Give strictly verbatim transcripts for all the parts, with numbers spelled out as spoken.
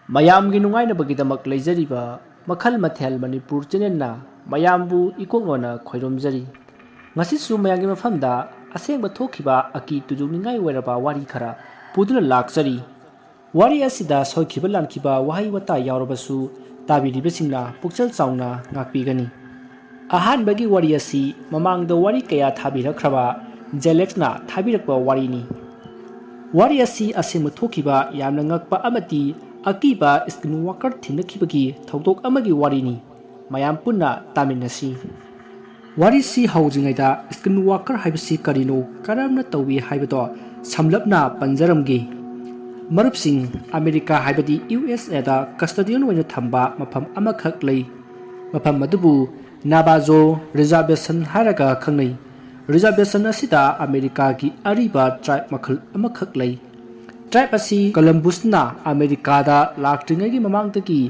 ꯃꯌꯥꯝꯒꯤ ꯅꯨꯡꯉꯥꯏꯅꯕꯒꯤꯗꯃꯛ ꯂꯩꯖꯔꯤꯕ ꯃꯈꯜ ꯃꯊꯦꯜ ꯃꯅꯤꯄꯨꯔ ꯆꯦꯅꯦꯜꯅ ꯃꯌꯥꯝꯕꯨ ꯏꯀꯣꯛꯅꯣꯅ ꯈꯣꯏꯔꯣꯝꯖꯔꯤ꯫ ꯉꯁꯤꯁꯨ ꯃꯌꯥꯝꯒꯤ ꯃꯐꯝꯗ ꯑꯁꯦꯡꯕ ꯊꯣꯛꯈꯤꯕ ꯑꯀꯤ ꯇꯨꯖꯨꯡꯅꯤꯡꯉꯥꯏ ꯑꯣꯏꯔꯕ ꯋꯥꯔꯤ ꯈꯔ ꯄꯨꯗꯨꯅ ꯂꯥꯛꯆꯔꯤ꯫ ꯋꯥꯔꯤ ꯑꯁꯤꯗ ꯁꯣꯏꯈꯤꯕ ꯂꯥꯟꯈꯤꯕ ꯋꯥꯍꯩ ꯋꯥꯇꯥ ꯌꯥꯎꯔꯕꯁꯨ ꯇꯥꯕꯤꯔꯤꯕꯁꯤꯡꯅ ꯄꯨꯛꯆꯦꯜ ꯆꯥꯎꯅ ꯉꯥꯛꯄꯤꯒꯅꯤ꯫ ꯑꯍꯥꯟꯕꯒꯤ ꯋꯥꯔꯤ ꯑꯁꯤ ꯃꯃꯥꯡꯗ ꯋꯥꯔꯤ ꯀꯌꯥ ꯊꯥꯕꯤꯔꯛꯈ꯭ꯔꯕ ꯖꯦꯂꯦꯛꯁꯅ ꯊꯥꯕꯤꯔꯛꯄ ꯋꯥꯔꯤꯅꯤ꯫ ꯋꯥꯔꯤ ꯑꯁꯤ ꯑꯁꯦꯡꯕ ꯊꯣꯛꯈꯤꯕ ꯌꯥꯝꯅ ꯉꯛꯄ ꯑꯃꯗꯤ ꯑꯀꯤꯕ ꯁ꯭ꯀꯤꯟ ꯋꯥꯀꯔ ꯊꯦꯡꯅꯈꯤꯕꯒꯤ ꯊꯧꯗꯣꯛ ꯑꯃꯒꯤ ꯋꯥꯔꯤꯅꯤ꯫ ꯃꯌꯥꯝ ꯄꯨꯟꯅ ꯇꯥꯃꯤꯟꯅꯁꯤ꯫ ꯋꯥꯔꯤꯁꯤ ꯍꯧꯗ꯭ꯔꯤꯉꯩꯗ ꯁ꯭ꯀꯤꯟ ꯋꯥꯀꯔ ꯍꯥꯏꯕꯁꯤ ꯀꯔꯤꯅꯣ, ꯀꯔꯝꯅ ꯇꯧꯏ ꯍꯥꯏꯕꯗꯣ ꯁꯝꯂꯞꯅ ꯄꯟꯖꯔꯝꯒꯦ꯫ ꯃꯔꯨꯞꯁꯤꯡ, ꯑꯃꯦꯔꯤꯀꯥ ꯍꯥꯏꯕꯗꯤ ꯌꯨ ꯑꯦꯁ ꯑꯦꯗ ꯀꯁꯇꯗꯤꯌꯟ ꯑꯣꯏꯅ ꯊꯝꯕ ꯃꯐꯝ ꯑꯃꯈꯛ ꯂꯩ꯫ ꯃꯐꯝ ꯑꯗꯨꯕꯨ ꯅꯥꯕꯥꯖꯣ ꯔꯤꯖꯥꯔꯕꯦꯁꯟ ꯍꯥꯏꯔꯒ ꯈꯪꯅꯩ꯫ ꯔꯤꯖꯥꯔꯕꯦꯁꯟ ꯑꯁꯤꯗ ꯑꯃꯦꯔꯤꯀꯥꯒꯤ ꯑꯔꯤꯕ ꯇ꯭ꯔꯥꯏꯕ ꯃꯈꯜ ꯑꯃꯈꯛ ꯂꯩ꯫ ꯇ꯭ꯔꯥꯏꯕ ꯑꯁꯤ ꯀꯂꯝꯕꯨꯁꯅ ꯑꯃꯦꯔꯤꯀꯥꯗ ꯂꯥꯛꯇ꯭ꯔꯤꯉꯩꯒꯤ ꯃꯃꯥꯡꯗꯒꯤ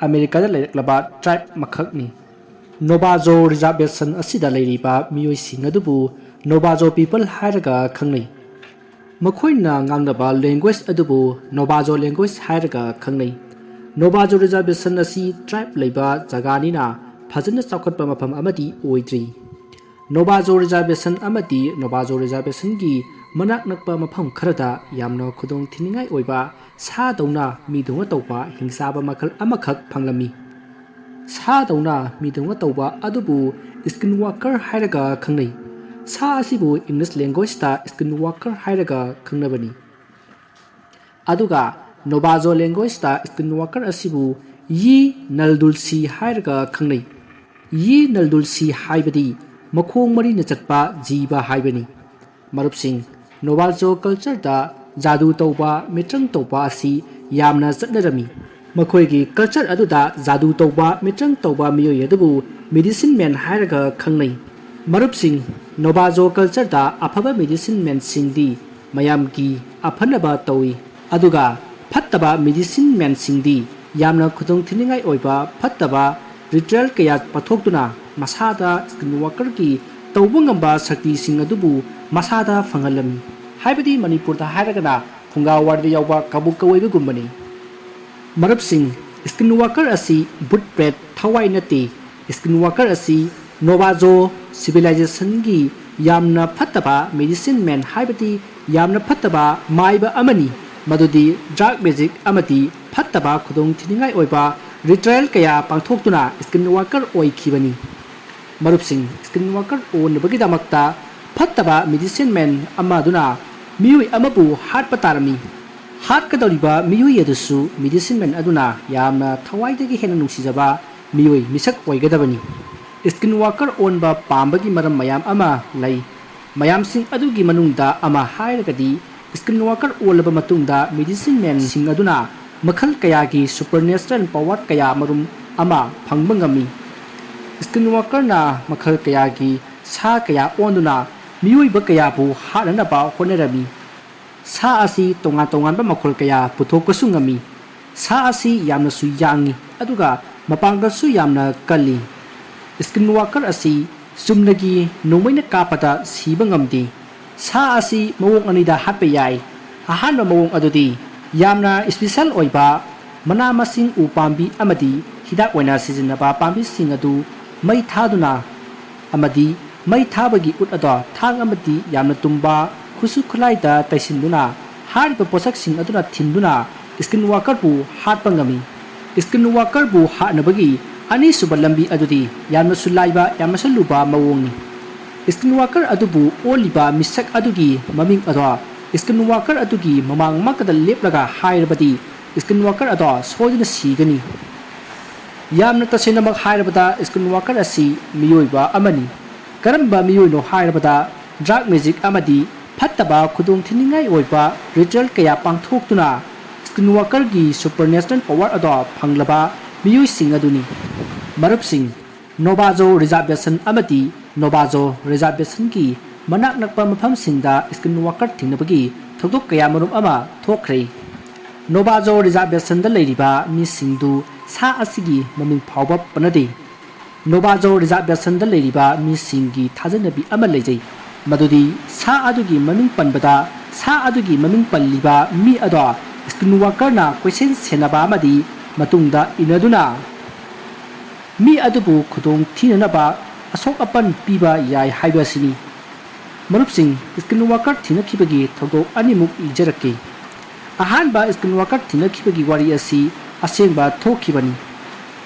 ꯑꯃꯦꯔꯤꯀꯥꯗ ꯂꯩꯔꯛꯂꯕ ꯇ꯭ꯔꯥꯏꯕ ꯃꯈꯛꯅꯤ꯫ ꯅꯣꯕꯥꯖꯣ ꯔꯤꯖꯥꯔꯕꯦꯁꯟ ꯑꯁꯤꯗ ꯂꯩꯔꯤꯕ ꯃꯤꯑꯣꯏꯁꯤꯡ ꯑꯗꯨꯕꯨ ꯅꯣꯕꯥꯖꯣ ꯄꯤꯄꯜ ꯍꯥꯏꯔꯒ ꯈꯪꯅꯩ꯫ ꯃꯈꯣꯏꯅ ꯉꯥꯡꯅꯕ ꯂꯦꯡꯒ꯭ꯋꯦꯖ ꯑꯗꯨꯕꯨ ꯅꯣꯕꯥꯖꯣ ꯂꯦꯡꯒ꯭ꯋꯦꯖ ꯍꯥꯏꯔꯒ ꯈꯪꯅꯩ꯫ ꯅꯣꯕꯥꯖꯣ ꯔꯤꯖꯥꯔꯕꯦꯁꯟ ꯑꯁꯤ ꯇ꯭ꯔꯥꯏꯕ ꯂꯩꯕ ꯖꯒꯥꯅꯤꯅ ꯐꯖꯅ ꯆꯥꯎꯈꯠꯄ ꯃꯐꯝ ꯑꯃꯗꯤ ꯑꯣꯏꯗ꯭ꯔꯤ꯫ ꯅꯣꯕꯥꯖꯣ ꯔꯤꯖꯥꯔꯕꯦꯁꯟ ꯑꯃꯗꯤ ꯅꯣꯕꯥꯖꯣ ꯔꯤꯖꯥꯔꯕꯦꯁꯟꯒꯤ ꯃꯅꯥꯛ ꯅꯛꯄ ꯃꯐꯝ ꯈꯔꯗ ꯌꯥꯝꯅ ꯈꯨꯗꯣꯡ ꯊꯤꯅꯤꯡꯉꯥꯏ ꯑꯣꯏꯕ ꯁꯥꯗꯧꯅ ꯃꯤꯗꯧꯅ ꯇꯧꯕ ꯍꯤꯡꯆꯥꯕ ꯃꯈꯜ ꯑꯃꯈꯛ ꯐꯪꯂꯝꯃꯤ꯫ ꯁꯥꯗꯧꯅ ꯃꯤꯗꯧꯅ ꯇꯧꯕ ꯑꯗꯨꯕꯨ ꯁ꯭ꯀꯤꯟ ꯋꯥꯀꯔ ꯍꯥꯏꯔꯒ ꯈꯪꯅꯩ꯫ ꯁꯥ ꯑꯁꯤꯕꯨ ꯏꯪꯂꯤꯁ ꯂꯦꯡꯒ꯭ꯋꯦꯖꯇ ꯁ꯭ꯀꯤꯟ ꯋꯥꯀꯔ ꯍꯥꯏꯔꯒ ꯈꯪꯅꯕꯅꯤ꯫ ꯑꯗꯨꯒ ꯅꯣꯕꯥꯖꯣ ꯂꯦꯡꯒ꯭ꯋꯦꯖꯇ ꯁ꯭ꯀꯤꯟ ꯋꯥꯀꯔ ꯑꯁꯤꯕꯨ ꯌꯤ ꯅꯜꯗꯨꯜꯁꯤ ꯍꯥꯏꯔꯒ ꯈꯪꯅꯩ꯫ ꯌꯤ ꯅꯜꯗꯨꯜꯁꯤ ꯍꯥꯏꯕꯗꯤ ꯃꯈꯣꯡ ꯃꯔꯤꯅ ꯆꯠꯄ ꯖꯤꯕ ꯍꯥꯏꯕꯅꯤ꯫ ꯃꯔꯨꯞꯁꯤꯡ, ꯅꯣꯕꯥꯖꯣ ꯀꯜꯆꯔꯗ ꯖꯥꯗꯨ ꯇꯧꯕ, ꯃꯤꯇ꯭ꯔꯪ ꯇꯧꯕ ꯑꯁꯤ ꯌꯥꯝꯅ ꯆꯠꯅꯔꯝꯃꯤ꯫ ꯃꯈꯣꯏꯒꯤ ꯀꯜꯆꯔ ꯑꯗꯨꯗ ꯖꯥꯗꯨ ꯇꯧꯕ, ꯃꯤꯇ꯭ꯔꯪ ꯇꯧꯕ ꯃꯤꯑꯣꯏ ꯑꯗꯨꯕꯨ ꯃꯦꯗꯤꯁꯤꯟ ꯃꯦꯟ ꯍꯥꯏꯔꯒ ꯈꯪꯅꯩ꯫ ꯃꯔꯨꯞꯁꯤꯡ, ꯅꯣꯕꯥꯖꯣ ꯀꯜꯆꯔꯗ ꯑꯐꯕ ꯃꯦꯗꯤꯁꯤꯟ ꯃꯦꯟꯁꯤꯡꯗꯤ ꯃꯌꯥꯝꯒꯤ ꯑꯐꯅꯕ ꯇꯧꯏ, ꯑꯗꯨꯒ ꯐꯠꯇꯕ ꯃꯦꯗꯤꯁꯤꯟ ꯃꯦꯟꯁꯤꯡꯗꯤ ꯌꯥꯝꯅ ꯈꯨꯗꯣꯡ ꯊꯤꯅꯤꯡꯉꯥꯏ ꯑꯣꯏꯕ ꯐꯠꯇꯕ ꯔꯤꯆꯨꯋꯦꯜ ꯀꯌꯥ ꯄꯥꯊꯣꯛꯇꯨꯅ ꯃꯁꯥꯗ ꯁ꯭ꯀꯤꯟ ꯋꯥꯀꯔꯒꯤ ꯇꯧꯕ ꯉꯝꯕ ꯁꯛꯇꯤꯁꯤꯡ ꯑꯗꯨꯕꯨ ꯃꯁꯥꯗ ꯐꯪꯍꯜꯂꯝꯃꯤ꯫ ꯍꯥꯏꯕꯗꯤ ꯃꯅꯤꯄꯨꯔꯗ ꯍꯥꯏꯔꯒꯅ ꯐꯨꯡꯒꯥ ꯋꯥꯔꯤꯗ ꯌꯥꯎꯕ ꯀꯕꯣꯛ ꯀꯋꯦꯕꯒꯨꯝꯕꯅꯤ꯫ ꯃꯔꯨꯞꯁꯤꯡ, skin worker ꯑꯁꯤ ꯚꯨꯠ ꯄ꯭ꯔꯦꯠ ꯊꯋꯥꯏ ꯅꯠꯇꯦ꯫ Skin worker ꯑꯁꯤ Navajo civilizationꯒꯤ ꯌꯥꯝꯅ ꯐꯠꯇꯕ medicine man, ꯍꯥꯏꯕꯗꯤ ꯌꯥꯝꯅ ꯐꯠꯇꯕ ꯃꯥꯏꯕ ꯑꯃꯅꯤ, ꯃꯗꯨꯗꯤ dark magic ꯑꯃꯗꯤ ꯐꯠꯇꯕ ꯈꯨꯗꯣꯡ ꯊꯤꯅꯤꯡꯉꯥꯏ ꯑꯣꯏꯕ ritual ꯀꯌꯥ ꯄꯥꯡꯊꯣꯛꯇꯨꯅ skin worker ꯑꯣꯏꯈꯤꯕꯅꯤ꯫ ꯃꯔꯨꯞꯁꯤꯡ, skin worker ꯑꯣꯟꯅꯕꯒꯤꯗꯃꯛꯇ ꯐꯠꯇꯕ medicine man ꯑꯃꯗꯨꯅ ꯃꯤꯑꯣꯏ ꯑꯃꯕꯨ ꯍꯥꯠꯄ ꯇꯥꯔꯝꯃꯤ꯫ ꯍꯥꯠꯀꯗꯧꯔꯤꯕ ꯃꯤꯑꯣꯏ ꯑꯗꯨꯁꯨ medicine man ꯑꯗꯨꯅ ꯌꯥꯝꯅ ꯊꯋꯥꯏꯗꯒꯤ ꯍꯦꯟꯅ ꯅꯨꯡꯁꯤꯖꯕ ꯃꯤꯑꯣꯏ ꯃꯤꯁꯛ ꯑꯣꯏꯒꯗꯕꯅꯤ꯫ Skin worker ꯑꯣꯟꯕ ꯄꯥꯝꯕꯒꯤ ꯃꯔꯝ ꯃꯌꯥꯝ ꯑꯃ ꯂꯩ꯫ ꯃꯌꯥꯝꯁꯤꯡ ꯑꯗꯨꯒꯤ ꯃꯅꯨꯡꯗ ꯑꯃ ꯍꯥꯏꯔꯒꯗꯤ, skin worker ꯑꯣꯜꯂꯕ ꯃꯇꯨꯡꯗ medicine manꯁꯤꯡ ꯑꯗꯨꯅ ꯃꯈꯜ ꯀꯌꯥꯒꯤ supernatural power ꯀꯌꯥ ꯃꯔꯨꯝ ꯑꯃ ꯐꯪꯕ ꯉꯝꯃꯤ꯫ Skin workerꯅ ꯃꯈꯜ ꯀꯌꯥꯒꯤ ꯁꯥ ꯀꯌꯥ ꯑꯣꯟꯗꯨꯅ ꯃꯤꯑꯣꯏꯕ ꯀꯌꯥꯕꯨ ꯍꯥꯠꯅꯅꯕ ꯍꯣꯠꯅꯔꯝꯃꯤ꯫ ꯁꯥ ꯑꯁꯤ ꯇꯣꯉꯥꯟ ꯇꯣꯉꯥꯟꯕ ꯃꯈꯜ ꯀꯌꯥ ꯄꯨꯊꯣꯛꯄꯁꯨ ꯉꯝꯃꯤ꯫ ꯁꯥ ꯑꯁꯤ ꯌꯥꯝꯅꯁꯨ ꯌꯥꯡꯏ, ꯑꯗꯨꯒ ꯃꯄꯥꯡꯒꯜꯁꯨ ꯌꯥꯝꯅ ꯀꯜꯂꯤ꯫ Skin worker ꯑꯁꯤ ꯆꯨꯝꯅꯒꯤ ꯅꯣꯡꯃꯩꯅ ꯀꯥꯞꯄꯗ ꯁꯤꯕ ꯉꯝꯗꯦ꯫ ꯁꯥ ꯑꯁꯤ ꯃꯑꯣꯡ ꯑꯅꯤꯗ ꯍꯥꯠꯄ ꯌꯥꯏ꯫ ꯑꯍꯥꯟꯕ ꯃꯑꯣꯡ ꯑꯗꯨꯗꯤ ꯌꯥꯝꯅ special ꯑꯣꯏꯕ ꯃꯅꯥ ꯃꯁꯤꯡ, ꯎ ꯄꯥꯝꯕꯤ ꯑꯃꯗꯤ ꯍꯤꯗꯥꯛ ꯑꯣꯏꯅ ꯁꯤꯖꯤꯟꯅꯕ ꯄꯥꯝꯕꯤꯁꯤꯡ ꯑꯗꯨ ꯃꯩ ꯊꯥꯗꯨꯅ ꯑꯃꯗꯤ ꯃꯩ ꯊꯥꯕꯒꯤ ꯎꯠ ꯑꯗꯣ ꯊꯥꯡ ꯑꯃꯗꯤ ꯌꯥꯝꯅ ꯇꯨꯝꯕ ꯈꯨꯠꯁꯨ ꯈꯨꯠꯂꯥꯏꯗ ꯇꯩꯁꯤꯟꯗꯨꯅ ꯍꯥꯏꯔꯤꯕ ꯄꯣꯠꯁꯛꯁꯤꯡ ꯑꯗꯨꯅ ꯊꯤꯟꯗꯨꯅ skin workerꯕꯨ ꯍꯥꯠꯄ ꯉꯝꯃꯤ꯫ Skin workerꯕꯨ ꯍꯥꯠꯅꯕꯒꯤ ꯑꯅꯤꯁꯨꯕ ꯂꯝꯕꯤ ꯑꯗꯨꯗꯤ ꯌꯥꯝꯅꯁꯨ ꯂꯥꯏꯕ, ꯌꯥꯝꯅꯁꯨ ꯂꯨꯕ ꯃꯑꯣꯡꯅꯤ꯫ Skin worker ꯑꯗꯨꯕꯨ ꯑꯣꯜꯂꯤꯕ ꯃꯤꯁꯛ ꯑꯗꯨꯒꯤ ꯃꯃꯤꯡ ꯑꯗꯣ skin worker ꯑꯗꯨꯒꯤ ꯃꯃꯥꯡ ꯃꯛꯇꯗ ꯂꯦꯞꯂꯒ ꯍꯥꯏꯔꯕꯗꯤ skin worker ꯑꯗꯣ ꯁꯣꯏꯗꯅ ꯁꯤꯒꯅꯤ꯫ ꯌꯥꯝꯅ ꯇꯁꯦꯡꯅꯃꯛ ꯍꯥꯏꯔꯕꯗ, skin worker ꯑꯁꯤ ꯃꯤꯑꯣꯏꯕ ꯑꯃꯅꯤ꯫ ꯀꯔꯝꯕ ꯃꯤꯑꯣꯏꯅꯣ ꯍꯥꯏꯔꯕꯗ, dark magic ꯑꯃꯗꯤ ꯐꯠꯇꯕ ꯈꯨꯗꯣꯡ ꯊꯤꯅꯤꯡꯉꯥꯏ ꯑꯣꯏꯕ ritual ꯀꯌꯥ ꯄꯥꯡꯊꯣꯛꯇꯨꯅ skin workerꯒꯤ supernatural power ꯑꯗꯣ ꯐꯪꯂꯕ ꯃꯤꯑꯣꯏꯁꯤꯡ ꯑꯗꯨꯅꯤ꯫ ꯃꯔꯨꯞꯁꯤꯡ, Navajo reservation ꯑꯃꯗꯤ Navajo reservationꯒꯤ ꯃꯅꯥꯛ ꯅꯛꯄ ꯃꯐꯝꯁꯤꯡꯗ skin worker ꯊꯦꯡꯅꯕꯒꯤ ꯊꯧꯗꯣꯛ ꯀꯌꯥ ꯃꯔꯨꯝ ꯑꯃ ꯊꯣꯛꯈ꯭ꯔꯦ꯫ Navajo reservationꯗ ꯂꯩꯔꯤꯕ ꯃꯤꯁꯤꯡꯗꯨ ꯁꯥ ꯑꯁꯤꯒꯤ ꯃꯃꯤꯡ ꯐꯥꯎꯕ ꯄꯟꯅꯗꯦ꯫ Navajo reservationꯗ ꯂꯩꯔꯤꯕ ꯃꯤꯁꯤꯡꯒꯤ ꯊꯥꯖꯅꯕꯤ ꯑꯃ ꯂꯩꯖꯩ, ꯃꯗꯨꯗꯤ ꯁꯥ ꯑꯗꯨꯒꯤ ꯃꯃꯤꯡ ꯄꯟꯕꯗ ꯁꯥ ꯑꯗꯨꯒꯤ ꯃꯃꯤꯡ ꯄꯜꯂꯤꯕ ꯃꯤ ꯑꯗꯣ Skinwalkerꯅ ꯀꯣꯏꯁꯦꯟ ꯁꯦꯟꯅꯕ ꯑꯃꯗꯤ ꯃꯇꯨꯡꯗ ꯏꯟꯅꯗꯨꯅ ꯃꯤ ꯑꯗꯨꯕꯨ ꯈꯨꯗꯣꯡ ꯊꯤꯅꯅꯕ ꯑꯁꯣꯛ ꯑꯄꯟ ꯄꯤꯕ ꯌꯥꯏ ꯍꯥꯏꯕ ꯑꯁꯤꯅꯤ꯫ ꯃꯔꯨꯞꯁꯤꯡ, Skinwalker ꯊꯦꯡꯅꯈꯤꯕꯒꯤ ꯊꯧꯗꯣꯛ ꯑꯅꯤꯃꯨꯛ ꯏꯖꯔꯛꯀꯦ꯫ ꯑꯍꯥꯟꯕ Skinwalker ꯊꯦꯡꯅꯈꯤꯕꯒꯤ ꯋꯥꯔꯤ ꯑꯁꯤ ꯑꯁꯦꯡꯕ ꯊꯣꯛꯈꯤꯕꯅꯤ꯫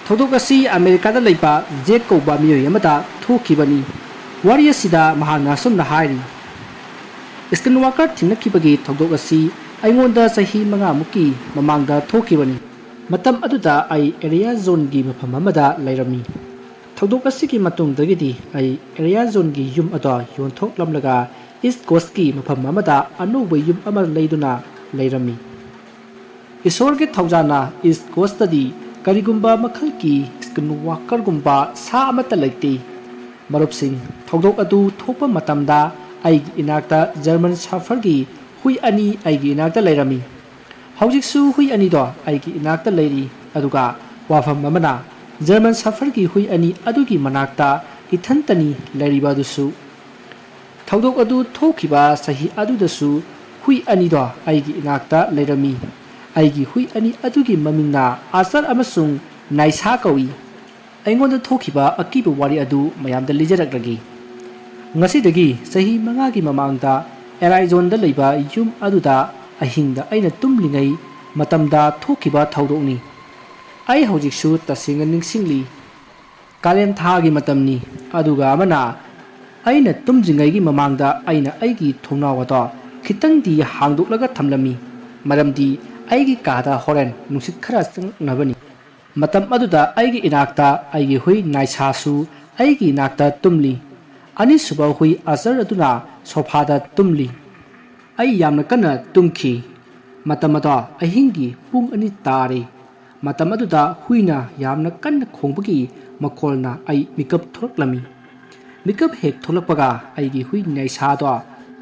ꯊꯧꯗꯣꯛ ꯑꯁꯤ ꯑꯃꯦꯔꯤꯀꯥꯗ ꯂꯩꯕ ꯖꯦꯛ ꯀꯧꯕ ꯃꯤꯑꯣꯏ ꯑꯃꯗ ꯊꯣꯛꯈꯤꯕꯅꯤ꯫ ꯋꯥꯔꯤ ꯑꯁꯤꯗ ꯃꯍꯥꯛꯅ ꯑꯁꯨꯝꯅ ꯍꯥꯏꯔꯤ, Skinwalker ꯊꯦꯡꯅꯈꯤꯕꯒꯤ ꯊꯧꯗꯣꯛ ꯑꯁꯤ ꯑꯩꯉꯣꯟꯗ ꯆꯍꯤ ꯃꯉꯥꯃꯨꯛꯀꯤ ꯃꯃꯥꯡꯗ ꯊꯣꯛꯈꯤꯕꯅꯤ꯫ ꯃꯇꯝ ꯑꯗꯨꯗ ꯑꯩ ꯑꯦꯔꯤꯌꯥ ꯖꯣꯟꯒꯤ ꯃꯐꯝ ꯑꯃꯗ ꯂꯩꯔꯝꯃꯤ꯫ ꯊꯧꯗꯣꯛ ꯑꯁꯤꯒꯤ ꯃꯇꯨꯡꯗꯒꯤꯗꯤ ꯑꯩ ꯑꯦꯔꯤꯌꯥ ꯖꯣꯟꯒꯤ ꯌꯨꯝ ꯑꯗꯣ ꯌꯣꯟꯊꯣꯛꯂꯝꯂꯒ ꯏꯁ ꯀꯣꯁꯀꯤ ꯃꯐꯝ ꯑꯃꯗ ꯑꯅꯧꯕ ꯌꯨꯝ ꯑꯃ ꯂꯩꯗꯨꯅ ꯂꯩꯔꯝꯃꯤ꯫ ꯏꯁꯣꯔꯒꯤ ꯊꯧꯖꯥꯜꯅ ꯏꯁ ꯀꯣꯁꯇꯗꯤ ꯀꯔꯤꯒꯨꯝꯕ ꯃꯈꯜꯒꯤ Skinwalkerꯒꯨꯝꯕ ꯁꯥ ꯑꯃꯠꯇ ꯂꯩꯇꯦ꯫ ꯃꯔꯨꯞꯁꯤꯡ, ꯊꯧꯗꯣꯛ ꯑꯗꯨ ꯊꯣꯛꯄ ꯃꯇꯝꯗ ꯑꯩꯒꯤ ꯏꯅꯥꯛꯇ ꯖꯔꯃꯟ ꯁꯥꯐꯔꯒꯤ ꯍꯨꯏ ꯑꯅꯤ ꯑꯩꯒꯤ ꯏꯅꯥꯛꯇ ꯂꯩꯔꯝꯃꯤ꯫ ꯍꯧꯖꯤꯛꯁꯨ ꯍꯨꯏ ꯑꯅꯤꯗꯣ ꯑꯩꯒꯤ ꯏꯅꯥꯛꯇ ꯂꯩꯔꯤ꯫ ꯑꯗꯨꯒ ꯋꯥꯐꯝ ꯑꯃꯅ, ꯖꯔꯃꯟ ꯁꯥꯐꯔꯒꯤ ꯍꯨꯏ ꯑꯅꯤ ꯑꯗꯨꯒꯤ ꯃꯅꯥꯛꯇ ꯏꯊꯟꯇꯅꯤ ꯂꯩꯔꯤꯕ ꯑꯗꯨꯁꯨ꯫ ꯊꯧꯗꯣꯛ ꯑꯗꯨ ꯊꯣꯛꯈꯤꯕ ꯆꯍꯤ ꯑꯗꯨꯗꯁꯨ ꯍꯨꯏ ꯑꯅꯤꯗꯣ ꯑꯩꯒꯤ ꯏꯅꯥꯛꯇ ꯂꯩꯔꯝꯃꯤ꯫ ꯑꯩꯒꯤ ꯍꯨꯏ ꯑꯅꯤ ꯑꯗꯨꯒꯤ ꯃꯃꯤꯡꯅ ꯑꯥꯔꯆꯔ ꯑꯃꯁꯨꯡ ꯅꯥꯏꯁꯥ ꯀꯧꯏ꯫ ꯑꯩꯉꯣꯟꯗ ꯊꯣꯛꯈꯤꯕ ꯑꯀꯤꯕ ꯋꯥꯔꯤ ꯑꯗꯨ ꯃꯌꯥꯝꯗ ꯂꯤꯖꯔꯛꯂꯒꯦ꯫ ꯉꯁꯤꯗꯒꯤ ꯆꯍꯤ ꯃꯉꯥꯒꯤ ꯃꯃꯥꯡꯗ ꯑꯦꯔꯥꯏꯖꯣꯟꯗ ꯂꯩꯕ ꯌꯨꯝ ꯑꯗꯨꯗ ꯑꯍꯤꯡꯗ ꯑꯩꯅ ꯇꯨꯝꯂꯤꯉꯩ ꯃꯇꯝꯗ ꯊꯣꯛꯈꯤꯕ ꯊꯧꯗꯣꯛꯅꯤ꯫ ꯑꯩ ꯍꯧꯖꯤꯛꯁꯨ ꯇꯁꯦꯡꯅ ꯅꯤꯡꯁꯤꯡꯂꯤ꯫ ꯀꯥꯂꯦꯟ ꯊꯥꯒꯤ ꯃꯇꯝꯅꯤ꯫ ꯑꯗꯨꯒ ꯑꯃꯅ, ꯑꯩꯅ ꯇꯨꯝꯗ꯭ꯔꯤꯉꯩꯒꯤ ꯃꯃꯥꯡꯗ ꯑꯩꯅ ꯑꯩꯒꯤ ꯊꯣꯡꯅꯥꯎ ꯑꯗꯣ ꯈꯤꯇꯪꯗꯤ ꯍꯥꯡꯗꯣꯛꯂꯒ ꯊꯝꯂꯝꯃꯤ, ꯃꯔꯝꯗꯤ ꯑꯩꯒꯤ ꯀꯥꯗ ꯍꯣꯔꯦꯟ ꯅꯨꯡꯁꯤꯠ ꯈꯔ ꯆꯪꯂꯛꯅꯕꯅꯤ꯫ ꯃꯇꯝ ꯑꯗꯨꯗ ꯑꯩꯒꯤ ꯏꯅꯥꯛꯇ ꯑꯩꯒꯤ ꯍꯨꯏ ꯅꯥꯏꯁꯥꯁꯨ ꯑꯩꯒꯤ ꯏꯅꯥꯛꯇ ꯇꯨꯝꯂꯤ꯫ ꯑꯅꯤꯁꯨꯕ ꯍꯨꯏ ꯑꯖꯔ ꯑꯗꯨꯅ ꯁꯣꯐꯥꯗ ꯇꯨꯝꯂꯤ꯫ ꯑꯩ ꯌꯥꯝꯅ ꯀꯟꯅ ꯇꯨꯝꯈꯤ꯫ ꯃꯇꯝ ꯑꯗꯣ ꯑꯍꯤꯡꯒꯤ ꯄꯨꯡ ꯑꯅꯤ ꯇꯥꯔꯦ꯫ ꯃꯇꯝ ꯑꯗꯨꯗ ꯍꯨꯏꯅ ꯌꯥꯝꯅ ꯀꯟꯅ ꯈꯣꯡꯕꯒꯤ ꯃꯈꯣꯜꯅ ꯑꯩ ꯃꯤꯀꯞ ꯊꯣꯛꯂꯛꯂꯝꯃꯤ꯫ ꯃꯤꯀꯞ ꯍꯦꯛ ꯊꯣꯛꯂꯛꯄꯒ ꯑꯩꯒꯤ ꯍꯨꯏ ꯅꯥꯏꯁꯥꯗꯣ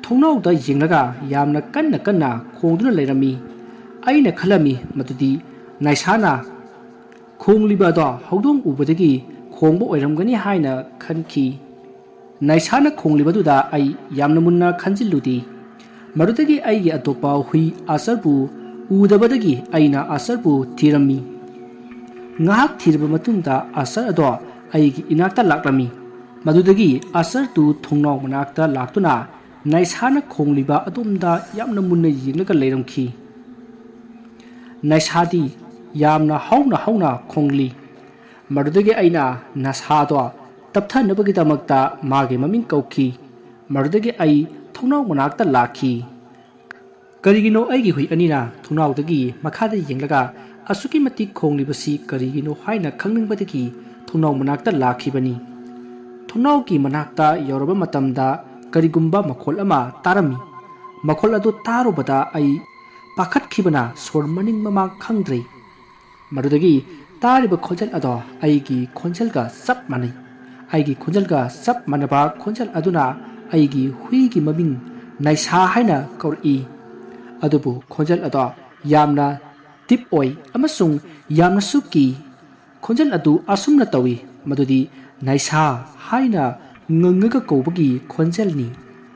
ꯊꯣꯡꯅꯥꯎꯗ ꯌꯦꯡꯂꯒ ꯌꯥꯝꯅ ꯀꯟꯅ ꯀꯟꯅ ꯈꯣꯡꯗꯨꯅ ꯂꯩꯔꯝꯃꯤ꯫ ꯑꯩꯅ ꯈꯜꯂꯝꯃꯤ ꯃꯗꯨꯗꯤ ꯅꯥꯏꯁꯥꯅ ꯈꯣꯡꯂꯤꯕ ꯑꯗꯣ ꯍꯧꯗꯣꯡ ꯎꯕꯗꯒꯤ ꯈꯣꯡꯕ ꯑꯣꯏꯔꯝꯒꯅꯤ ꯍꯥꯏꯅ ꯈꯟꯈꯤ꯫ ꯅꯥꯏꯁꯥꯅ ꯈꯣꯡꯂꯤꯕꯗꯨꯗ ꯑꯩ ꯌꯥꯝꯅ ꯃꯨꯟꯅ ꯈꯟꯖꯤꯜꯂꯨꯗꯦ꯫ ꯃꯗꯨꯗꯒꯤ ꯑꯩꯒꯤ ꯑꯇꯣꯞꯄ ꯍꯨꯏ ꯑꯥꯔꯆꯔꯕꯨ ꯎꯗꯕꯗꯒꯤ ꯑꯩꯅ ꯑꯁꯔꯕꯨ ꯊꯤꯔꯝꯃꯤ꯫ ꯉꯥꯏꯍꯥꯛ ꯊꯤꯔꯕ ꯃꯇꯨꯡꯗ ꯑꯁꯔ ꯑꯗꯣ ꯑꯩꯒꯤ ꯏꯅꯥꯛꯇ ꯂꯥꯛꯂꯝꯃꯤ꯫ ꯃꯗꯨꯗꯒꯤ ꯑꯁꯔꯗꯨ ꯊꯣꯡꯅꯥꯎ ꯃꯅꯥꯛꯇ ꯂꯥꯛꯇꯨꯅ ꯅꯥꯏꯁꯥꯅ ꯈꯣꯡꯂꯤꯕ ꯑꯗꯣꯝꯗ ꯌꯥꯝꯅ ꯃꯨꯟꯅ ꯌꯦꯡꯂꯒ ꯂꯩꯔꯝꯈꯤ꯫ ꯅꯥꯏꯁꯥꯗꯤ ꯌꯥꯝꯅ ꯍꯧꯅ ꯍꯧꯅ ꯈꯣꯡꯂꯤ꯫ ꯃꯗꯨꯗꯒꯤ ꯑꯩꯅ ꯅꯥꯏꯁꯥꯗꯣ ꯇꯞꯊꯅꯕꯒꯤꯗꯃꯛꯇ ꯃꯥꯒꯤ ꯃꯃꯤꯡ ꯀꯧꯈꯤ꯫ ꯃꯗꯨꯗꯒꯤ ꯑꯩ ꯊꯣꯡꯅꯥꯎ ꯃꯅꯥꯛꯇ ꯂꯥꯛꯈꯤ꯫ ꯀꯔꯤꯒꯤꯅꯣ ꯑꯩꯒꯤ ꯍꯨꯏ ꯑꯅꯤꯅ ꯊꯣꯡꯅꯥꯎꯗꯒꯤ ꯃꯈꯥꯗ ꯌꯦꯡꯂꯒ ꯑꯁꯨꯛꯀꯤ ꯃꯇꯤꯛ ꯈꯣꯡꯂꯤꯕꯁꯤ ꯀꯔꯤꯒꯤꯅꯣ ꯍꯥꯏꯅ ꯈꯪꯅꯤꯡꯕꯗꯒꯤ ꯊꯣꯡꯅꯥꯎ ꯃꯅꯥꯛꯇ ꯂꯥꯛꯈꯤꯕꯅꯤ꯫ ꯊꯣꯡꯅꯥꯎꯒꯤ ꯃꯅꯥꯛꯇ ꯌꯧꯔꯕ ꯃꯇꯝꯗ ꯀꯔꯤꯒꯨꯝꯕ ꯃꯈꯣꯜ ꯑꯃ ꯇꯥꯔꯝꯃꯤ꯫ ꯃꯈꯣꯜ ꯑꯗꯨ ꯇꯥꯔꯨꯕꯗ ꯑꯩ ꯄꯥꯈꯠꯈꯤꯕꯅ ꯁꯣꯔ ꯃꯅꯤꯡ ꯃꯃꯥꯡ ꯈꯪꯗ꯭ꯔꯦ꯫ ꯃꯗꯨꯗꯒꯤ ꯇꯥꯔꯤꯕ ꯈꯣꯟꯖꯦꯜ ꯑꯗꯣ ꯑꯩꯒꯤ ꯈꯣꯟꯖꯦꯜꯒ ꯆꯞ ꯃꯥꯟꯅꯩ꯫ ꯑꯩꯒꯤ ꯈꯣꯟꯖꯦꯜꯒ ꯆꯞ ꯃꯥꯟꯅꯕ ꯈꯣꯟꯖꯦꯜ ꯑꯗꯨꯅ ꯑꯩꯒꯤ ꯍꯨꯏꯒꯤ ꯃꯃꯤꯡ ꯅꯥꯏꯁꯥ ꯍꯥꯏꯅ ꯀꯧꯔꯛꯏ꯫ ꯑꯗꯨꯕꯨ ꯈꯣꯟꯖꯦꯜ ꯑꯗꯣ ꯌꯥꯝꯅ ꯗꯤꯞ ꯑꯣꯏ ꯑꯃꯁꯨꯡ ꯌꯥꯝꯅꯁꯨ ꯀꯤ꯫ ꯈꯣꯟꯖꯦꯜ ꯑꯗꯨ ꯑꯁꯨꯝꯅ ꯇꯧꯏ, ꯃꯗꯨꯗꯤ ꯅꯥꯏꯁꯥ ꯍꯥꯏꯅ ꯉꯪꯉꯒ ꯀꯧꯕꯒꯤ ꯈꯣꯟꯖꯦꯜꯅꯤ꯫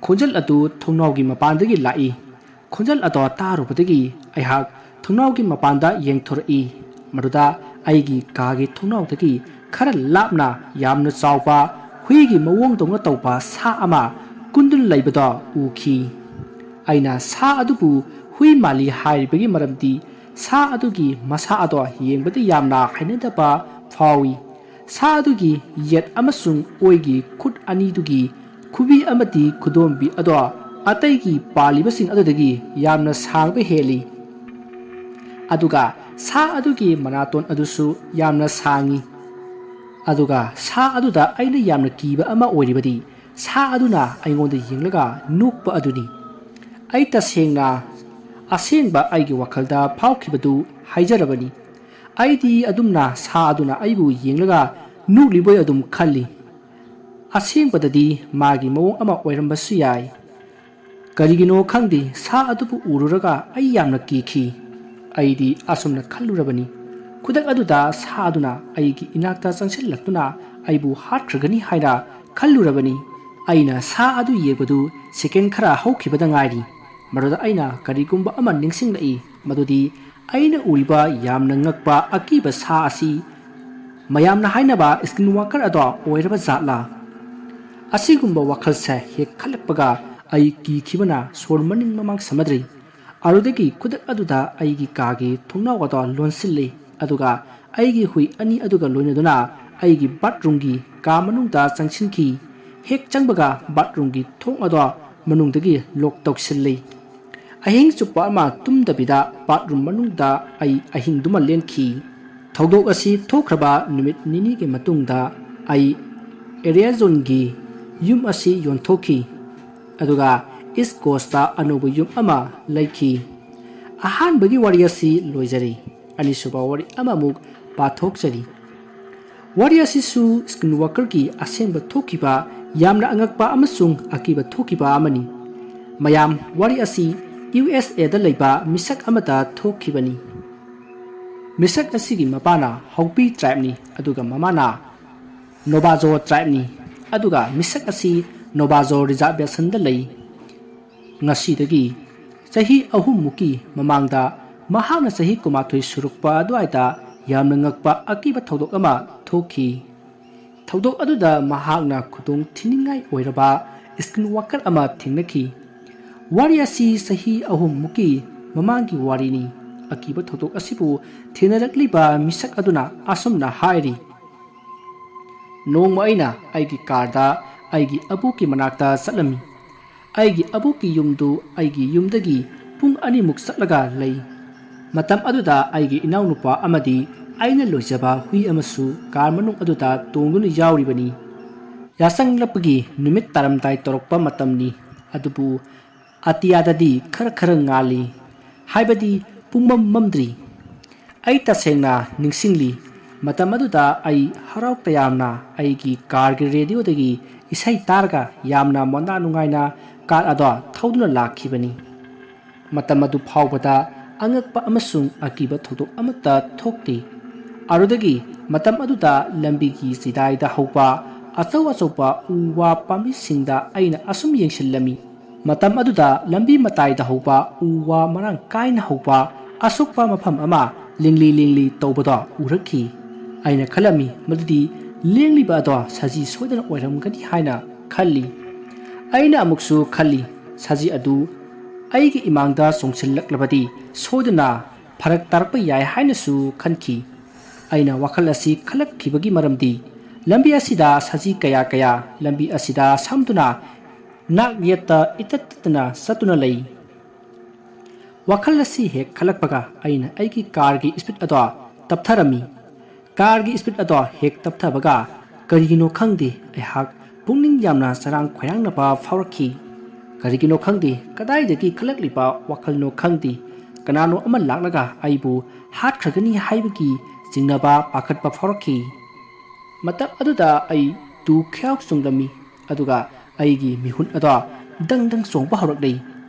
ꯈꯣꯟꯖꯦꯜ ꯑꯗꯨ ꯊꯣꯡꯅꯥꯎꯒꯤ ꯃꯄꯥꯟꯗꯒꯤ ꯂꯥꯛꯏ꯫ ꯈꯣꯟꯖꯦꯜ ꯑꯗꯣ ꯇꯥꯔꯨꯕꯗꯒꯤ ꯑꯩꯍꯥꯛ ꯊꯣꯡꯅꯥꯎꯒꯤ ꯃꯄꯥꯟꯗ ꯌꯦꯡꯊꯣꯔꯛꯏ꯫ ꯃꯗꯨꯗ ꯑꯩꯒꯤ ꯀꯥꯒꯤ ꯊꯣꯡꯅꯥꯎꯗꯒꯤ ꯈꯔ ꯂꯥꯞꯅ ꯌꯥꯝꯅ ꯆꯥꯎꯕ ꯍꯨꯏꯒꯤ ꯃꯑꯣꯡꯗꯧꯅ ꯇꯧꯕ ꯁꯥ ꯑꯃ ꯀꯨꯟꯗꯨꯅ ꯂꯩꯕꯗꯣ ꯎꯈꯤ꯫ ꯑꯩꯅ ꯁꯥ ꯑꯗꯨꯕꯨ ꯍꯨꯏ ꯃꯥꯜꯂꯤ ꯍꯥꯏꯔꯤꯕꯒꯤ ꯃꯔꯝꯗꯤ ꯁꯥ ꯑꯗꯨꯒꯤ ꯃꯁꯥ ꯑꯗꯣ ꯌꯦꯡꯕꯗ ꯌꯥꯝꯅ ꯍꯩꯅꯗꯕ ꯐꯥꯎꯏ꯫ ꯁꯥ ꯑꯗꯨꯒꯤ ꯌꯦꯠ ꯑꯃꯁꯨꯡ ꯑꯣꯏꯒꯤ ꯈꯨꯠ ꯑꯅꯤꯗꯨꯒꯤ ꯈꯨꯕꯤ ꯑꯃꯗꯤ ꯈꯨꯗꯣꯝꯕꯤ ꯑꯗꯣ ꯑꯇꯩꯒꯤ ꯄꯥꯜꯂꯤꯕꯁꯤꯡ ꯑꯗꯨꯗꯒꯤ ꯌꯥꯝꯅ ꯁꯥꯡꯕ ꯍꯦꯜꯂꯤ꯫ ꯑꯗꯨꯒ ꯁꯥ ꯑꯗꯨꯒꯤ ꯃꯅꯥꯇꯣꯟ ꯑꯗꯨꯁꯨ ꯌꯥꯝꯅ ꯁꯥꯡꯏ꯫ ꯑꯗꯨꯒ ꯁꯥ ꯑꯗꯨꯗ ꯑꯩꯅ ꯌꯥꯝꯅ ꯀꯤꯕ ꯑꯃ ꯑꯣꯏꯔꯤꯕꯗꯤ ꯁꯥ ꯑꯗꯨꯅ ꯑꯩꯉꯣꯟꯗ ꯌꯦꯡꯂꯒ ꯅꯣꯛꯄ ꯑꯗꯨꯅꯤ꯫ ꯑꯩ ꯇꯁꯦꯡꯅ ꯑꯁꯦꯡꯕ ꯑꯩꯒꯤ ꯋꯥꯈꯜꯗ ꯐꯥꯎꯈꯤꯕꯗꯨ ꯍꯥꯏꯖꯔꯕꯅꯤ꯫ ꯑꯩꯗꯤ ꯑꯗꯨꯝꯅ ꯁꯥ ꯑꯗꯨꯅ ꯑꯩꯕꯨ ꯌꯦꯡꯂꯒ ꯅꯣꯛꯂꯤꯕꯣꯏ ꯑꯗꯨꯝ ꯈꯜꯂꯤ꯫ ꯑꯁꯦꯡꯕꯗꯗꯤ ꯃꯥꯒꯤ ꯃꯑꯣꯡ ꯑꯃ ꯑꯣꯏꯔꯝꯕꯁꯨ ꯌꯥꯏ꯫ ꯀꯔꯤꯒꯤꯅꯣ ꯈꯪꯗꯦ, ꯁꯥ ꯑꯗꯨꯕꯨ ꯎꯔꯨꯔꯒ ꯑꯩ ꯌꯥꯝꯅ ꯀꯤꯈꯤ꯫ ꯑꯩꯗꯤ ꯑꯁꯨꯝꯅ ꯈꯜꯂꯨꯔꯕꯅꯤ꯫ ꯈꯨꯗꯛ ꯑꯗꯨꯗ ꯁꯥ ꯑꯗꯨꯅ ꯑꯩꯒꯤ ꯏꯅꯥꯛꯇ ꯆꯪꯁꯤꯜꯂꯛꯇꯨꯅ ꯑꯩꯕꯨ ꯍꯥꯠꯈ꯭ꯔꯒꯅꯤ ꯍꯥꯏꯅ ꯈꯜꯂꯨꯔꯕꯅꯤ꯫ ꯑꯩꯅ ꯁꯥ ꯑꯗꯨ ꯌꯦꯡꯕꯗꯨ ꯁꯦꯀꯦꯟ ꯈꯔ ꯍꯧꯈꯤꯕꯗ ꯉꯥꯏꯔꯤ꯫ ꯃꯗꯨꯗ ꯑꯩꯅ ꯀꯔꯤꯒꯨꯝꯕ ꯑꯃ ꯅꯤꯡꯁꯤꯡꯂꯛꯏ꯫ ꯃꯗꯨꯗꯤ ꯑꯩꯅ ꯎꯔꯤꯕ ꯌꯥꯝꯅ ꯉꯛꯄ ꯑꯀꯤꯕ ꯁꯥ ꯑꯁꯤ ꯃꯌꯥꯝꯅ ꯍꯥꯏꯅꯕ skinwalker ꯑꯗꯣ ꯑꯣꯏꯔꯕ ꯖꯥꯠꯂꯥ? ꯑꯁꯤꯒꯨꯝꯕ ꯋꯥꯈꯜꯁꯦ ꯍꯦꯛ ꯈꯜꯂꯛꯄꯒ ꯑꯩ ꯀꯤꯈꯤꯕꯅ ꯁꯣꯔ ꯃꯅꯤꯡ ꯃꯃꯥꯡ ꯁꯝꯅꯗ꯭ꯔꯤ꯫ ꯑꯗꯨꯗꯒꯤ ꯈꯨꯗꯛ ꯑꯗꯨꯗ ꯑꯩꯒꯤ ꯀꯥꯒꯤ ꯊꯣꯡꯅꯥꯎ ꯑꯗꯣ ꯂꯣꯟꯁꯤꯜꯂꯤ, ꯑꯗꯨꯒ ꯑꯩꯒꯤ ꯍꯨꯏ ꯑꯅꯤ ꯑꯗꯨꯒ ꯂꯣꯏꯅꯗꯨꯅ ꯑꯩꯒꯤ ꯕꯥꯠꯔꯨꯝꯒꯤ ꯀꯥ ꯃꯅꯨꯡꯗ ꯆꯪꯁꯤꯟꯈꯤ꯫ ꯍꯦꯛ ꯆꯪꯕꯒ ꯕꯥꯠꯔꯨꯝꯒꯤ ꯊꯣꯡ ꯑꯗꯣ ꯃꯅꯨꯡꯗꯒꯤ ꯂꯣꯛ ꯇꯧꯁꯤꯜꯂꯤ꯫ ꯑꯍꯤꯡ ꯆꯨꯞꯄ ꯑꯃ ꯇꯨꯝꯗꯕꯤꯗ ꯕꯥꯠꯔꯨꯝ ꯃꯅꯨꯡꯗ ꯑꯩ ꯑꯍꯤꯡꯗꯨꯃ ꯂꯦꯟꯈꯤ꯫ ꯊꯧꯗꯣꯛ ꯑꯁꯤ ꯊꯣꯛꯈ꯭ꯔꯕ ꯅꯨꯃꯤꯠ ꯅꯤꯅꯤꯒꯤ ꯃꯇꯨꯡꯗ ꯑꯩ ꯑꯦꯔꯤꯌꯥꯖꯣꯟꯒꯤ ꯌꯨꯝ ꯑꯁꯤ ꯌꯣꯟꯊꯣꯛꯈꯤ, ꯑꯗꯨꯒ ꯏꯁ ꯀꯣꯁꯇ ꯑꯅꯧꯕ ꯌꯨꯝ ꯑꯃ ꯂꯩꯈꯤ꯫ ꯑꯍꯥꯟꯕꯒꯤ ꯋꯥꯔꯤ ꯑꯁꯤ ꯂꯣꯏꯖꯔꯤ꯫ ꯑꯅꯤꯁꯨꯕ ꯋꯥꯔꯤ ꯑꯃꯃꯨꯛ ꯄꯥꯊꯣꯛꯆꯔꯤ꯫ ꯋꯥꯔꯤ ꯑꯁꯤꯁꯨ skinwalkerꯒꯤ ꯑꯁꯦꯡꯕ ꯊꯣꯛꯈꯤꯕ ꯌꯥꯝꯅ ꯑꯉꯛꯄ ꯑꯃꯁꯨꯡ ꯑꯀꯤꯕ ꯊꯣꯛꯈꯤꯕ ꯑꯃꯅꯤ꯫ ꯃꯌꯥꯝ, ꯋꯥꯔꯤ ꯑꯁꯤ ꯌꯨ ꯑꯦꯁ ꯑꯦꯗ ꯂꯩꯕ ꯃꯤꯁꯛ ꯑꯃꯗ ꯊꯣꯛꯈꯤꯕꯅꯤ꯫ ꯃꯤꯁꯛ ꯑꯁꯤꯒꯤ ꯃꯄꯥꯅ ꯍꯧꯄꯤ tribeꯅꯤ, ꯑꯗꯨꯒ ꯃꯃꯥꯅ ꯅꯣꯕꯥꯖꯣ tribeꯅꯤ, ꯑꯗꯨꯒ ꯃꯤꯁꯛ ꯑꯁꯤ ꯅꯣꯕꯥꯖꯣ reservationꯗ ꯂꯩ꯫ ꯉꯁꯤꯗꯒꯤ ꯆꯍꯤ ꯑꯍꯨꯝꯃꯨꯛꯀꯤ ꯃꯃꯥꯡꯗ ꯃꯍꯥꯛꯅ ꯆꯍꯤ ꯀꯨꯟꯃꯥꯊꯣꯏ ꯁꯨꯔꯛꯄ ꯑꯗꯨꯋꯥꯏꯗ ꯌꯥꯝꯅ ꯉꯛꯄ ꯑꯀꯤꯕ ꯊꯧꯗꯣꯛ ꯑꯃ ꯊꯣꯛꯈꯤ꯫ ꯊꯧꯗꯣꯛ ꯑꯗꯨꯗ ꯃꯍꯥꯛꯅ ꯈꯨꯗꯣꯡ ꯊꯤꯅꯤꯡꯉꯥꯏ ꯑꯣꯏꯔꯕ skinwalker ꯑꯃ ꯊꯦꯡꯅꯈꯤ꯫ ꯋꯥꯔꯤ ꯑꯁꯤ ꯆꯍꯤ ꯑꯍꯨꯝꯃꯨꯛꯀꯤ ꯃꯃꯥꯡꯒꯤ ꯋꯥꯔꯤꯅꯤ꯫ ꯑꯀꯤꯕ ꯊꯧꯗꯣꯛ ꯑꯁꯤꯕꯨ ꯊꯦꯡꯅꯔꯛꯂꯤꯕ ꯃꯤꯁꯛ ꯑꯗꯨꯅ ꯑꯁꯨꯝꯅ ꯍꯥꯏꯔꯤ, "ꯅꯣꯡꯃ ꯑꯩꯅ ꯑꯩꯒꯤ ꯀꯥꯔꯗ ꯑꯩꯒꯤ ꯑꯕꯣꯛꯀꯤ ꯃꯅꯥꯛꯇ ꯆꯠꯂꯝꯃꯤ꯫ ꯑꯩꯒꯤ ꯑꯕꯣꯛꯀꯤ ꯌꯨꯝꯗꯨ ꯑꯩꯒꯤ ꯌꯨꯝꯗꯒꯤ ꯄꯨꯡ ꯑꯅꯤꯃꯨꯛ ꯆꯠꯂꯒ ꯂꯩ꯫ ꯃꯇꯝ ꯑꯗꯨꯗ ꯑꯩꯒꯤ ꯏꯅꯥꯎꯅꯨꯄꯥ ꯑꯃꯗꯤ ꯑꯩꯅ ꯂꯣꯏꯖꯕ ꯍꯨꯏ ꯑꯃꯁꯨ ꯀꯥꯔ ꯃꯅꯨꯡ ꯑꯗꯨꯗ ꯇꯣꯡꯗꯨꯅ ꯌꯥꯎꯔꯤꯕꯅꯤ꯫ ꯌꯥꯆꯪꯂꯛꯄꯒꯤ ꯅꯨꯃꯤꯠ ꯇꯥꯔꯝꯗꯥꯏ ꯇꯧꯔꯛꯄ ꯃꯇꯝꯅꯤ, ꯑꯗꯨꯕꯨ ꯑꯇꯤꯌꯥꯗꯗꯤ ꯈꯔ ꯈꯔ ꯉꯥꯜꯂꯤ, ꯍꯥꯏꯕꯗꯤ ꯄꯨꯡꯃꯝ ꯃꯝꯗ꯭ꯔꯤ꯫ ꯑꯩ ꯇꯁꯦꯡꯅ ꯅꯤꯡꯁꯤꯡꯂꯤ, ꯃꯇꯝ ꯑꯗꯨꯗ ꯑꯩ ꯍꯔꯥꯎ ꯇꯌꯥꯝꯅ ꯑꯩꯒꯤ ꯀꯥꯔꯒꯤ ꯔꯦꯗꯤꯑꯣꯗꯒꯤ ꯏꯁꯩ ꯇꯥꯔꯒ ꯌꯥꯝꯅ ꯃꯣꯟꯗꯥ ꯅꯨꯡꯉꯥꯏꯅ ꯀꯥꯔ ꯑꯗꯣ ꯊꯧꯗꯨꯅ ꯂꯥꯛꯈꯤꯕꯅꯤ꯫ ꯃꯇꯝ ꯑꯗꯨ ꯐꯥꯎꯕꯗ ꯑꯉꯛꯄ ꯑꯃꯁꯨꯡ ꯑꯀꯤꯕ ꯊꯧꯗꯣꯛ ꯑꯃꯠꯇ ꯊꯣꯛꯇꯦ꯫ ꯑꯗꯨꯗꯒꯤ ꯃꯇꯝ ꯑꯗꯨꯗ ꯂꯝꯕꯤꯒꯤ ꯆꯤꯗꯥꯏꯗ ꯍꯧꯕ ꯑꯆꯧ ꯑꯆꯧꯕ ꯎ ꯋꯥ ꯄꯥꯝꯕꯤꯁꯤꯡꯗ ꯑꯩꯅ ꯑꯁꯨꯝ ꯌꯦꯡꯁꯤꯜꯂꯝꯃꯤ꯫ ꯃꯇꯝ ꯑꯗꯨꯗ ꯂꯝꯕꯤ ꯃꯇꯥꯏꯗ ꯍꯧꯕ ꯎ ꯋꯥ ꯃꯔꯥꯡ ꯀꯥꯏꯅ ꯍꯧꯕ ꯑꯁꯣꯛꯄ ꯃꯐꯝ ꯑꯃ ꯂꯦꯡꯂꯤ ꯂꯦꯡꯂꯤ ꯇꯧꯕꯗꯣ ꯎꯔꯛꯈꯤ꯫ ꯑꯩꯅ ꯈꯜꯂꯝꯃꯤ, "ꯃꯗꯨꯗꯤ ꯂꯦꯡꯂꯤꯕ ꯑꯗꯣ ꯁꯖꯤ ꯁꯣꯏꯗꯅ ꯑꯣꯏꯔꯝꯒꯅꯤ" ꯍꯥꯏꯅ ꯈꯜꯂꯤ꯫ ꯑꯩꯅ ꯑꯃꯨꯛꯁꯨ ꯈꯜꯂꯤ, "ꯁꯖꯤ ꯑꯗꯨ ꯑꯩꯒꯤ ꯏꯃꯥꯡꯗ ꯆꯣꯡꯁꯤꯜꯂꯛꯂꯕꯗꯤ ꯁꯣꯏꯗꯅ ꯐꯔꯛ ꯇꯥꯔꯛꯄ ꯌꯥꯏ" ꯍꯥꯏꯅꯁꯨ ꯈꯟꯈꯤ꯫ ꯑꯩꯅ ꯋꯥꯈꯜ ꯑꯁꯤ ꯈꯜꯂꯛꯈꯤꯕꯒꯤ ꯃꯔꯝꯗꯤ, ꯂꯝꯕꯤ ꯑꯁꯤꯗ ꯁꯖꯤ ꯀꯌꯥ ꯀꯌꯥ ꯂꯝꯕꯤ ꯑꯁꯤꯗ ꯁꯝꯗꯨꯅ ꯅꯥꯛ ꯌꯦꯠꯇ ꯏꯇꯠ ꯇꯠꯇꯅ ꯆꯠꯇꯨꯅ ꯂꯩ꯫ ꯋꯥꯈꯜ ꯑꯁꯤ ꯍꯦꯛ ꯈꯜꯂꯛꯄꯒ ꯑꯩꯅ ꯑꯩꯒꯤ ꯀꯥꯔꯒꯤ ꯁ꯭ꯄꯤꯗ ꯑꯗꯣ ꯇꯞꯊꯔꯝꯃꯤ꯫ ꯀꯥꯔꯒꯤ ꯁ꯭ꯄꯤꯗ ꯑꯗꯣ ꯍꯦꯛ ꯇꯞꯊꯕꯒ ꯀꯔꯤꯒꯤꯅꯣ ꯈꯪꯗꯦ, ꯑꯩꯍꯥꯛ ꯄꯨꯛꯅꯤꯡ ꯌꯥꯝꯅ ꯆꯔꯥꯡ ꯈꯣꯏꯔꯥꯡꯅꯕ ꯐꯥꯎꯔꯛꯈꯤ꯫ ꯀꯔꯤꯒꯤꯅꯣ ꯈꯪꯗꯦ, ꯀꯗꯥꯏꯗꯒꯤ ꯈꯜꯂꯛꯂꯤꯕ ꯋꯥꯈꯜꯅꯣ ꯈꯪꯗꯦ, ꯀꯅꯥꯅꯣ ꯑꯃ ꯂꯥꯛꯂꯒ ꯑꯩꯕꯨ ꯍꯥꯠꯈ꯭ꯔꯒꯅꯤ ꯍꯥꯏꯕꯒꯤ ꯆꯤꯡꯅꯕ, ꯄꯥꯈꯠꯄ ꯐꯥꯎꯔꯛꯈꯤ꯫ ꯃꯇꯝ ꯑꯗꯨꯗ ꯑꯩ ꯇꯨ ꯈ꯭ꯌꯥꯎ ꯆꯨꯡꯂꯝꯃꯤ, ꯑꯗꯨꯒ ꯑꯩꯒꯤ ꯃꯤꯍꯨꯠ ꯑꯗꯣ ꯗꯪ ꯗꯪ ꯆꯣꯡꯕ ꯍꯧꯔꯛꯂꯤ꯫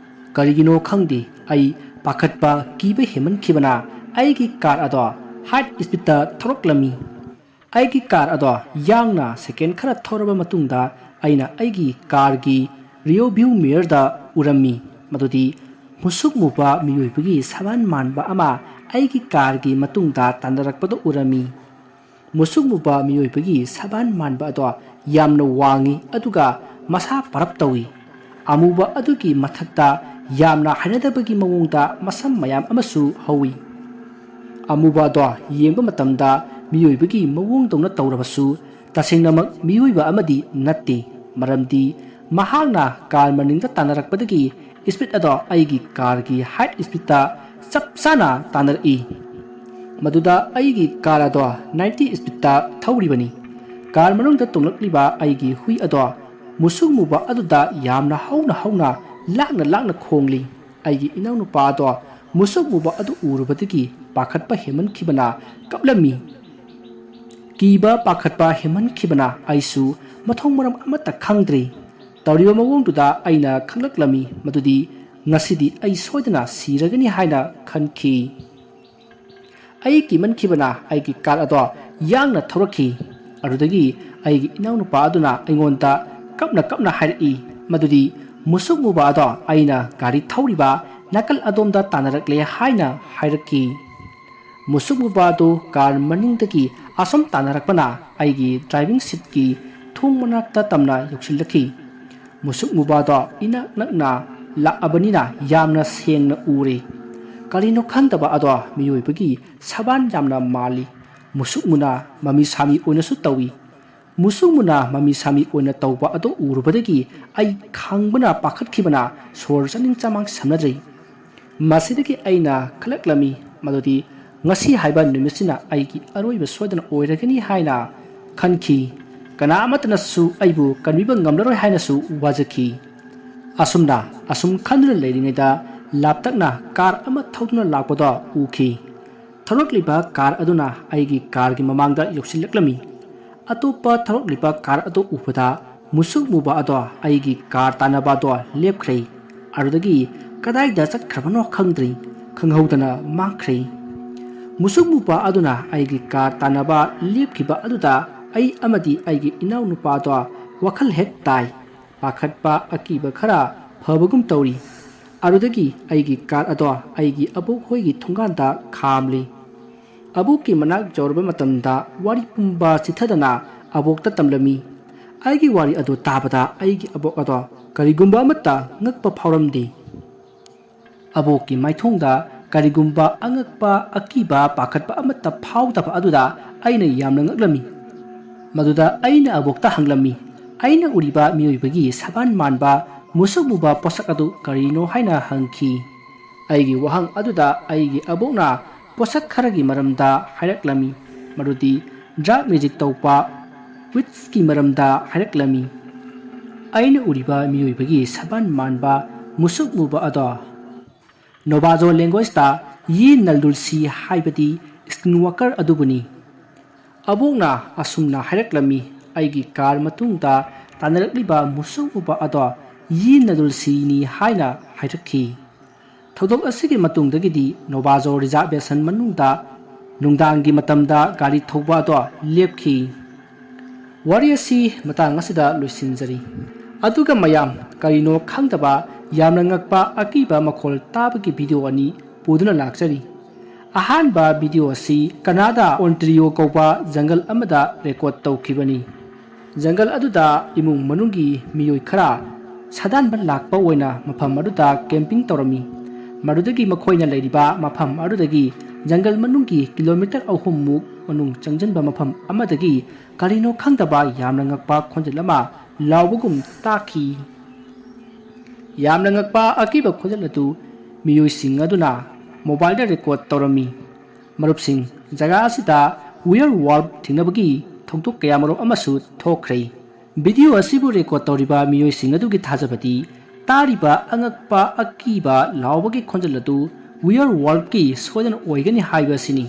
ꯀꯔꯤꯒꯤꯅꯣ ꯈꯪꯗꯦ, ꯑꯩ ꯄꯥꯈꯠꯄ, ꯀꯤꯕ ꯍꯦꯟꯃꯟꯈꯤꯕꯅ ꯑꯩꯒꯤ ꯀꯥꯔ ꯑꯗꯣ ꯍꯥꯏꯠ ꯁ꯭ꯄꯤꯗꯇ ꯊꯧꯔꯛꯂꯝꯃꯤ꯫ ꯑꯩꯒꯤ ꯀꯥꯔ ꯑꯗꯣ ꯌꯥꯡꯅ ꯁꯦꯀꯦꯟ ꯈꯔ ꯊꯧꯔꯕ ꯃꯇꯨꯡꯗ ꯑꯩꯅ ꯑꯩꯒꯤ ꯀꯥꯔꯒꯤ ꯔꯤꯌꯣ ꯚ꯭ꯌꯨ ꯃꯤꯔꯔꯗ ꯎꯔꯝꯃꯤ꯫ ꯃꯗꯨꯗꯤ ꯃꯨꯁꯨꯛ ꯃꯨꯕ ꯃꯤꯑꯣꯏꯕꯒꯤ ꯁꯕꯥꯟ ꯃꯥꯟꯕ ꯑꯃ ꯑꯩꯒꯤ ꯀꯥꯔꯒꯤ ꯃꯇꯨꯡꯗ ꯇꯥꯟꯅꯔꯛꯄꯗꯨ ꯎꯔꯝꯃꯤ꯫ ꯃꯨꯁꯨꯛ ꯃꯨꯕ ꯃꯤꯑꯣꯏꯕꯒꯤ ꯁꯕꯥꯟ ꯃꯥꯟꯕ ꯑꯗꯣ ꯌꯥꯝꯅ ꯋꯥꯡꯏ, ꯑꯗꯨꯒ ꯃꯁꯥ ꯄꯔꯞ ꯇꯧꯏ꯫ ꯑꯃꯨꯕ ꯑꯗꯨꯒꯤ ꯃꯊꯛꯇ ꯌꯥꯝꯅ ꯍꯩꯅꯗꯕꯒꯤ ꯃꯑꯣꯡꯗ ꯃꯁꯝ ꯃꯌꯥꯝ ꯑꯃꯁꯨ ꯍꯧꯏ꯫ ꯑꯃꯨꯕ ꯑꯗꯣ ꯌꯦꯡꯕ ꯃꯇꯝꯗ ꯃꯤꯑꯣꯏꯕꯒꯤ ꯃꯑꯣꯡꯗꯧꯅ ꯇꯧꯔꯕꯁꯨ, ꯇꯁꯦꯡꯅꯃꯛ ꯃꯤꯑꯣꯏꯕ ꯑꯃꯗꯤ ꯅꯠꯇꯦ, ꯃꯔꯝꯗꯤ ꯃꯍꯥꯛꯅ ꯀꯥꯔ ꯃꯅꯤꯡꯗ ꯇꯥꯟꯅꯔꯛꯄꯗꯒꯤ ꯁ꯭ꯄꯤꯗ ꯑꯗꯣ ꯑꯩꯒꯤ ꯀꯥꯔꯒꯤ ꯍꯥꯏꯠ ꯁ꯭ꯄꯤꯗꯇ ꯆꯞ ꯆꯥꯅ ꯇꯥꯟꯅꯔꯛꯏ꯫ ꯃꯗꯨꯗ ꯑꯩꯒꯤ ꯀꯥꯔ ꯑꯗꯣ ꯅꯥꯏꯟꯇꯤ ꯁ꯭ꯄꯤꯗꯇ ꯊꯧꯔꯤꯕꯅꯤ꯫ ꯀꯥꯔ ꯃꯅꯨꯡꯗ ꯇꯣꯡꯂꯛꯂꯤꯕ ꯑꯩꯒꯤ ꯍꯨꯏ ꯑꯗꯣ ꯃꯨꯁꯨꯛ ꯃꯨꯕ ꯑꯗꯨꯗ ꯌꯥꯝꯅ ꯍꯧꯅ ꯍꯧꯅ, ꯂꯥꯛꯅ ꯂꯥꯛꯅ ꯈꯣꯡꯂꯤ꯫ ꯑꯩꯒꯤ ꯏꯅꯥꯎꯅꯨꯄꯥ ꯑꯗꯣ ꯃꯨꯁꯨꯛ ꯃꯨꯕ ꯑꯗꯨ ꯎꯔꯨꯕꯗꯒꯤ ꯄꯥꯈꯠꯄ ꯍꯦꯟꯃꯟꯈꯤꯕꯅ ꯀꯞꯂꯝꯃꯤ꯫ ꯀꯤꯕ ꯄꯥꯈꯠꯄ ꯍꯦꯟꯃꯟꯈꯤꯕꯅ ꯑꯩꯁꯨ ꯃꯊꯣꯡ ꯃꯔꯝ ꯑꯃꯠꯇ ꯈꯪꯗ꯭ꯔꯦ꯫ ꯇꯧꯔꯤꯕ ꯃꯑꯣꯡꯗꯨꯗ ꯑꯩꯅ ꯈꯪꯂꯛꯂꯝꯃꯤ ꯃꯗꯨꯗꯤ ꯉꯁꯤꯗꯤ ꯑꯩ ꯁꯣꯏꯗꯅ ꯁꯤꯔꯒꯅꯤ ꯍꯥꯏꯅ ꯈꯟꯈꯤ꯫ ꯑꯩ ꯀꯤꯃꯟꯈꯤꯕꯅ ꯑꯩꯒꯤ ꯀꯥꯔ ꯑꯗꯣ ꯌꯥꯡꯅ ꯊꯧꯔꯛꯈꯤ꯫ ꯑꯗꯨꯗꯒꯤ ꯑꯩꯒꯤ ꯏꯅꯥꯎꯅꯨꯄꯥ ꯑꯗꯨꯅ ꯑꯩꯉꯣꯟꯗ ꯀꯞꯅ ꯀꯞꯅ ꯍꯥꯏꯔꯛꯏ ꯃꯗꯨꯗꯤ ꯃꯨꯁꯨꯛ ꯃꯨꯕ ꯑꯗꯣ ꯑꯩꯅ ꯒꯥꯔꯤ ꯊꯧꯔꯤꯕ ꯅꯥꯀꯜ ꯑꯗꯣꯝꯗ ꯇꯥꯟꯅꯔꯛꯂꯦ ꯍꯥꯏꯅ ꯍꯥꯏꯔꯛꯈꯤ꯫ ꯃꯨꯁꯨꯛ ꯃꯨꯕ ꯑꯗꯨ ꯀꯥꯔ ꯃꯅꯤꯡꯗꯒꯤ ꯑꯁꯨꯝ ꯇꯥꯟꯅꯔꯛꯄꯅ ꯑꯩꯒꯤ ꯗ꯭ꯔꯥꯏꯚꯤꯡ ꯁꯤꯠꯀꯤ ꯊꯣꯡ ꯃꯅꯥꯛꯇ ꯇꯝꯅ ꯌꯧꯁꯤꯜꯂꯛꯈꯤ꯫ ꯃꯨꯁꯨꯛ ꯃꯨꯕ ꯑꯗꯣ ꯏꯅꯛ ꯅꯛꯅ ꯂꯥꯛꯑꯕꯅꯤꯅ ꯌꯥꯝꯅ ꯁꯦꯡꯅ ꯎꯔꯦ꯫ ꯀꯔꯤꯅꯣ ꯈꯪꯗꯕ ꯑꯗꯣ ꯃꯤꯑꯣꯏꯕꯒꯤ ꯁꯕꯥꯟ ꯌꯥꯝꯅ ꯃꯥꯜꯂꯤ꯫ ꯃꯨꯁꯨꯛ ꯃꯨꯅ ꯃꯃꯤ ꯁꯥꯃꯤ ꯑꯣꯏꯅꯁꯨ ꯇꯧꯏ꯫ ꯃꯨꯁꯨꯛ ꯃꯨꯅ ꯃꯃꯤ ꯁꯥꯃꯤ ꯑꯣꯏꯅ ꯇꯧꯕ ꯑꯗꯨ ꯎꯔꯨꯕꯗꯒꯤ ꯑꯩ ꯈꯪꯕꯅ ꯄꯥꯈꯠꯈꯤꯕꯅ ꯁꯣꯔ ꯆꯥꯅꯤꯡ ꯆꯃꯥꯡ ꯁꯝꯅꯗ꯭ꯔꯦ꯫ ꯃꯁꯤꯗꯒꯤ ꯑꯩꯅ ꯈꯜꯂꯛꯂꯝꯃꯤ ꯃꯗꯨꯗꯤ ꯉꯁꯤ ꯍꯥꯏꯕ ꯅꯨꯃꯤꯠꯁꯤꯅ ꯑꯩꯒꯤ ꯑꯔꯣꯏꯕ ꯁꯣꯏꯗꯅ ꯑꯣꯏꯔꯒꯅꯤ ꯍꯥꯏꯅ ꯈꯟꯈꯤ꯫ ꯀꯅꯥ ꯑꯃꯠꯇꯅꯁꯨ ꯑꯩꯕꯨ ꯀꯟꯕꯤꯕ ꯉꯝꯂꯔꯣꯏ ꯍꯥꯏꯅꯁꯨ ꯋꯥꯖꯈꯤ꯫ ꯑꯁꯨꯝꯅ ꯑꯁꯨꯝ ꯈꯟꯗꯨꯅ ꯂꯩꯔꯤꯉꯩꯗ ꯂꯥꯞꯇꯛꯅ ꯀꯥꯔ ꯑꯃ ꯊꯧꯗꯨꯅ ꯂꯥꯛꯄꯗꯣ ꯎꯈꯤ꯫ ꯊꯧꯔꯛꯂꯤꯕ ꯀꯥꯔ ꯑꯗꯨꯅ ꯑꯩꯒꯤ ꯀꯥꯔꯒꯤ ꯃꯃꯥꯡꯗ ꯌꯧꯁꯤꯜꯂꯛꯂꯝꯃꯤ꯫ ꯑꯇꯣꯞꯄ ꯊꯧꯔꯛꯂꯤꯕ ꯀꯥꯔ ꯑꯗꯨ ꯎꯕꯗ ꯃꯨꯁꯨꯛ ꯃꯨꯕ ꯑꯗꯣ ꯑꯩꯒꯤ ꯀꯥꯔ ꯇꯥꯟꯅꯕ ꯑꯗꯣ ꯂꯦꯞꯈ꯭ꯔꯦ꯫ ꯑꯗꯨꯗꯒꯤ ꯀꯗꯥꯏꯗ ꯆꯠꯈ꯭ꯔꯕꯅꯣ ꯈꯪꯗ꯭ꯔꯦ, ꯈꯪꯍꯧꯗꯅ ꯃꯥꯡꯈ꯭ꯔꯦ꯫ ꯃꯨꯁꯨꯛ ꯃꯨꯕ ꯑꯗꯨꯅ ꯑꯩꯒꯤ ꯀꯥꯔ ꯇꯥꯟꯅꯕ ꯂꯦꯞꯈꯤꯕ ꯑꯗꯨꯗ ꯑꯩ ꯑꯃꯗꯤ ꯑꯩꯒꯤ ꯏꯅꯥꯎꯅꯨꯄꯥꯗꯣ ꯋꯥꯈꯜ ꯍꯦꯛ ꯇꯥꯏ꯫ ꯄꯥꯈꯠꯄ ꯑꯀꯤꯕ ꯈꯔ ꯐꯕꯒꯨꯝ ꯇꯧꯔꯤ꯫ ꯑꯗꯨꯗꯒꯤ ꯑꯩꯒꯤ ꯀꯥꯔ ꯑꯗꯣ ꯑꯩꯒꯤ ꯑꯕꯣꯛ ꯍꯣꯏꯒꯤ ꯊꯣꯡꯒꯥꯟꯗ ꯈꯥꯝꯂꯤ꯫ ꯑꯕꯣꯛꯀꯤ ꯃꯅꯥꯛ ꯌꯧꯔꯕ ꯃꯇꯝꯗ ꯋꯥꯔꯤ ꯄꯨꯝꯕ ꯆꯤꯊꯗꯅ ꯑꯕꯣꯛꯇ ꯇꯝꯂꯝꯃꯤ꯫ ꯑꯩꯒꯤ ꯋꯥꯔꯤ ꯑꯗꯨ ꯇꯥꯕꯗ ꯑꯩꯒꯤ ꯑꯕꯣꯛ ꯑꯗꯣ ꯀꯔꯤꯒꯨꯝꯕ ꯑꯃꯠꯇ ꯉꯛꯄ ꯐꯥꯎꯔꯝꯗꯦ꯫ ꯑꯕꯣꯛꯀꯤ ꯃꯥꯏꯊꯣꯡꯗ ꯀꯔꯤꯒꯨꯝꯕ ꯑꯉꯛꯄ, ꯑꯀꯤꯕ, ꯄꯥꯈꯠꯄ ꯑꯃꯠꯇ ꯐꯥꯎꯗꯕ ꯑꯗꯨꯗ ꯑꯩꯅ ꯌꯥꯝꯅ ꯉꯛꯂꯝꯃꯤ꯫ ꯃꯗꯨꯗ ꯑꯩꯅ ꯑꯕꯣꯛꯇ ꯍꯪꯂꯝꯃꯤ, ꯑꯩꯅ ꯎꯔꯤꯕ ꯃꯤꯑꯣꯏꯕꯒꯤ ꯁꯕꯥꯟ ꯃꯥꯟꯕ ꯃꯨꯁꯨꯛ ꯃꯨꯕ ꯄꯣꯠꯁꯛ ꯑꯗꯨ ꯀꯔꯤꯅꯣ ꯍꯥꯏꯅ ꯍꯪꯈꯤ꯫ ꯑꯩꯒꯤ ꯋꯥꯍꯪ ꯑꯗꯨꯗ ꯑꯩꯒꯤ ꯑꯕꯣꯛꯅ ꯄꯣꯠꯁꯛ ꯈꯔꯒꯤ ꯃꯔꯝꯗ ꯍꯥꯏꯔꯛꯂꯝꯃꯤ, ꯃꯗꯨꯗꯤ ꯗ꯭ꯔꯛ ꯃꯦꯖꯤꯛ ꯇꯧꯕ, ꯋꯤꯠꯁꯀꯤ ꯃꯔꯝꯗ ꯍꯥꯏꯔꯛꯂꯝꯃꯤ꯫ ꯑꯩꯅ ꯎꯔꯤꯕ ꯃꯤꯑꯣꯏꯕꯒꯤ ꯁꯕꯥꯟ ꯃꯥꯟꯕ ꯃꯨꯁꯨꯛ ꯃꯨꯕ ꯑꯗꯣ ꯅꯣꯕꯥꯖꯣ ꯂꯦꯡꯒ꯭ꯋꯦꯖꯇ ꯌꯤ ꯅꯜꯗꯨꯜꯁꯤ ꯍꯥꯏꯕꯗꯤ ꯁ꯭ꯀꯤꯟꯋꯥꯀꯔ ꯑꯗꯨꯕꯨꯅꯤ꯫ ꯑꯕꯣꯛꯅ ꯑꯁꯨꯝꯅ ꯍꯥꯏꯔꯛꯂꯝꯃꯤ, ꯑꯩꯒꯤ ꯀꯥꯔ ꯃꯇꯨꯡꯗ ꯇꯥꯟꯅꯔꯛꯂꯤꯕ ꯃꯨꯁꯨꯛ ꯃꯨꯕ ꯑꯗꯣ ꯌꯤ ꯅꯜꯗꯨꯜꯁꯤꯅꯤ ꯍꯥꯏꯅ ꯍꯥꯏꯔꯛꯈꯤ꯫ ꯊꯧꯗꯣꯛ ꯑꯁꯤꯒꯤ ꯃꯇꯨꯡꯗꯒꯤꯗꯤ ꯅꯣꯕꯥꯖꯣ ꯔꯤꯖꯥꯔꯕꯦꯁꯟ ꯃꯅꯨꯡꯗ ꯅꯨꯡꯗꯥꯡꯒꯤ ꯃꯇꯝꯗ ꯒꯥꯔꯤ ꯊꯧꯕ ꯑꯗꯣ ꯂꯦꯞꯈꯤ꯫ ꯋꯥꯔꯤ ꯑꯁꯤ ꯃꯇꯥꯡ ꯑꯁꯤꯗ ꯂꯣꯏꯁꯤꯟꯖꯔꯤ꯫ ꯑꯗꯨꯒ ꯃꯌꯥꯝ, ꯀꯔꯤꯅꯣ ꯈꯪꯗꯕ ꯌꯥꯝꯅ ꯉꯛꯄ ꯑꯀꯤꯕ ꯃꯈꯣꯜ ꯇꯥꯕꯒꯤ ꯚꯤꯗꯤꯑꯣ ꯑꯅꯤ ꯄꯨꯗꯨꯅ ꯂꯥꯛꯆꯔꯤ꯫ ꯑꯍꯥꯟꯕ ꯚꯤꯗꯤꯑꯣ ꯑꯁꯤ ꯀꯅꯥꯗꯥ ꯑꯣꯟꯇꯔꯤꯌꯣ ꯀꯧꯕ ꯖꯪꯒꯜ ꯑꯃꯗ ꯔꯦꯀꯣꯔꯗ ꯇꯧꯈꯤꯕꯅꯤ꯫ ꯖꯪꯒꯜ ꯑꯗꯨꯗ ꯏꯃꯨꯡ ꯃꯅꯨꯡꯒꯤ ꯃꯤꯑꯣꯏ ꯈꯔ ꯁꯥꯗꯥꯟꯕ ꯂꯥꯛꯄ ꯑꯣꯏꯅ ꯃꯐꯝ ꯑꯗꯨꯗ ꯀꯦꯝꯄꯤꯡ ꯇꯧꯔꯝꯃꯤ꯫ ꯃꯗꯨꯗꯒꯤ ꯃꯈꯣꯏꯅ ꯂꯩꯔꯤꯕ ꯃꯐꯝ ꯑꯗꯨꯗꯒꯤ ꯖꯪꯒꯜ ꯃꯅꯨꯡꯒꯤ ꯀꯤꯂꯣꯃꯤꯇꯔ ꯑꯍꯨꯝ ꯃꯨꯛ ꯃꯅꯨꯡ ꯆꯪꯁꯤꯟꯕ ꯃꯐꯝ ꯑꯃꯗꯒꯤ ꯀꯔꯤꯅꯣ ꯈꯪꯗꯕ ꯌꯥꯝꯅ ꯉꯛꯄ ꯈꯣꯟꯖꯦꯜ ꯑꯃ ꯂꯥꯎꯕꯒꯨꯝ ꯇꯥꯈꯤ꯫ ꯌꯥꯝꯅ ꯉꯛꯄ ꯑꯀꯤꯕ ꯈꯣꯟꯖꯦꯜ ꯑꯗꯨ ꯃꯤꯑꯣꯏꯁꯤꯡ ꯑꯗꯨꯅ ꯃꯣꯕꯥꯏꯜꯗ ꯔꯦꯀꯣꯔꯗ ꯇꯧꯔꯝꯃꯤ꯫ ꯃꯔꯨꯞꯁꯤꯡ, ꯖꯒꯥ ꯑꯁꯤꯗ ꯋꯤꯌꯔ ꯋꯥꯜꯐ ꯊꯦꯡꯅꯕꯒꯤ ꯊꯧꯗꯣꯛ ꯀꯌꯥꯃꯔꯨꯝ ꯑꯃꯁꯨ ꯊꯣꯛꯈ꯭ꯔꯦ꯫ ꯚꯤꯗꯤꯑꯣ ꯑꯁꯤꯕꯨ ꯔꯦꯀꯣꯔꯗ ꯇꯧꯔꯤꯕ ꯃꯤꯑꯣꯏꯁꯤꯡ ꯑꯗꯨꯒꯤ ꯊꯥꯖꯕꯗꯤ ꯇꯥꯔꯤꯕ ꯑꯉꯛꯄ ꯑꯀꯤꯕ ꯂꯥꯎꯕꯒꯤ ꯈꯣꯟꯖꯦꯜ ꯑꯗꯨ ꯋꯤꯌꯔ ꯋꯥꯜꯐꯀꯤ ꯁꯣꯏꯗꯅ ꯑꯣꯏꯒꯅꯤ ꯍꯥꯏꯕ ꯑꯁꯤꯅꯤ꯫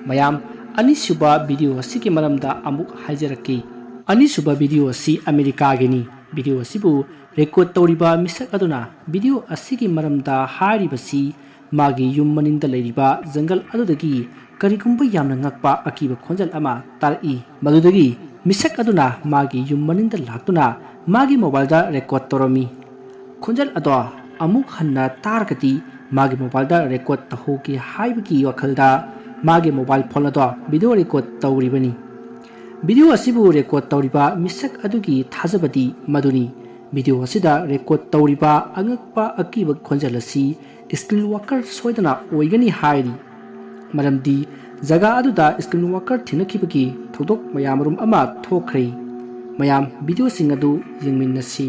ꯃꯌꯥꯝ, ꯑꯅꯤꯁꯨꯕ ꯚꯤꯗꯤꯑꯣ ꯑꯁꯤꯒꯤ ꯃꯔꯝꯗ ꯑꯃꯨꯛ ꯍꯥꯏꯖꯔꯛꯀꯦ꯫ ꯑꯅꯤꯁꯨꯕ ꯚꯤꯗꯤꯑꯣ ꯑꯁꯤ ꯑꯃꯦꯔꯤꯀꯥꯒꯤꯅꯤ꯫ ꯚꯤꯗꯤꯑꯣ ꯑꯁꯤꯕꯨ ꯔꯦꯀꯣꯔꯗ ꯇꯧꯔꯤꯕ ꯃꯤꯁꯛ ꯑꯗꯨꯅ ꯚꯤꯗꯤꯑꯣ ꯑꯁꯤꯒꯤ ꯃꯔꯝꯗ ꯍꯥꯏꯔꯤꯕꯁꯤ ꯃꯥꯒꯤ ꯌꯨꯝ ꯃꯅꯤꯡꯗ ꯂꯩꯔꯤꯕ ꯖꯪꯒꯜ ꯑꯗꯨꯗꯒꯤ ꯀꯔꯤꯒꯨꯝꯕ ꯌꯥꯝꯅ ꯉꯛꯄ ꯑꯀꯤꯕ ꯈꯣꯟꯖꯦꯜ ꯑꯃ ꯇꯥꯔꯛꯏ꯫ ꯃꯗꯨꯗꯒꯤ ꯃꯤꯁꯛ ꯑꯗꯨꯅ ꯃꯥꯒꯤ ꯌꯨꯝ ꯃꯅꯤꯡꯗ ꯂꯥꯛꯇꯨꯅ ꯃꯥꯒꯤ ꯃꯣꯕꯥꯏꯜꯗ ꯔꯦꯀꯣꯔꯗ ꯇꯧꯔꯝꯃꯤ꯫ ꯈꯣꯟꯖꯦꯜ ꯑꯗꯣ ꯑꯃꯨꯛ ꯍꯟꯅ ꯇꯥꯔꯒꯗꯤ ꯃꯥꯒꯤ ꯃꯣꯕꯥꯏꯜꯗ ꯔꯦꯀꯣꯔꯗ ꯇꯧꯍꯧꯒꯦ ꯍꯥꯏꯕꯒꯤ ꯋꯥꯈꯜꯗ ꯃꯥꯒꯤ ꯃꯣꯕꯥꯏꯜ ꯐꯣꯟ ꯑꯗꯣ ꯚꯤꯗꯤꯑꯣ ꯔꯦꯀꯣꯔꯗ ꯇꯧꯔꯤꯕꯅꯤ꯫ ꯚꯤꯗꯤꯑꯣ ꯑꯁꯤꯕꯨ ꯔꯦꯀꯣꯔꯗ ꯇꯧꯔꯤꯕ ꯃꯤꯁꯛ ꯑꯗꯨꯒꯤ ꯊꯥꯖꯕꯗꯤ ꯃꯗꯨꯅꯤ꯫ ꯚꯤꯗꯤꯑꯣ ꯑꯁꯤꯗ ꯔꯦꯀꯣꯔꯗ ꯇꯧꯔꯤꯕ ꯑꯉꯛꯄ ꯑꯀꯤꯕ ꯈꯣꯟꯖꯦꯜ ꯑꯁꯤ ꯁ꯭ꯀꯤꯜ ꯋꯥꯀꯔ ꯁꯣꯏꯗꯅ ꯑꯣꯏꯒꯅꯤ ꯍꯥꯏꯔꯤ꯫ ꯃꯔꯝꯗꯤ ꯖꯒꯥ ꯑꯗꯨꯗ ꯁ꯭ꯀꯤꯜ ꯋꯥꯀꯔ ꯊꯦꯡꯅꯈꯤꯕꯒꯤ ꯊꯧꯗꯣꯛ ꯃꯌꯥꯝꯃꯔꯨꯝ ꯑꯃ ꯊꯣꯛꯈ꯭ꯔꯦ꯫ ꯃꯌꯥꯝ, ꯚꯤꯗꯤꯑꯣꯁꯤꯡ ꯑꯗꯨ ꯌꯦꯡꯃꯤꯟꯅꯁꯤ꯫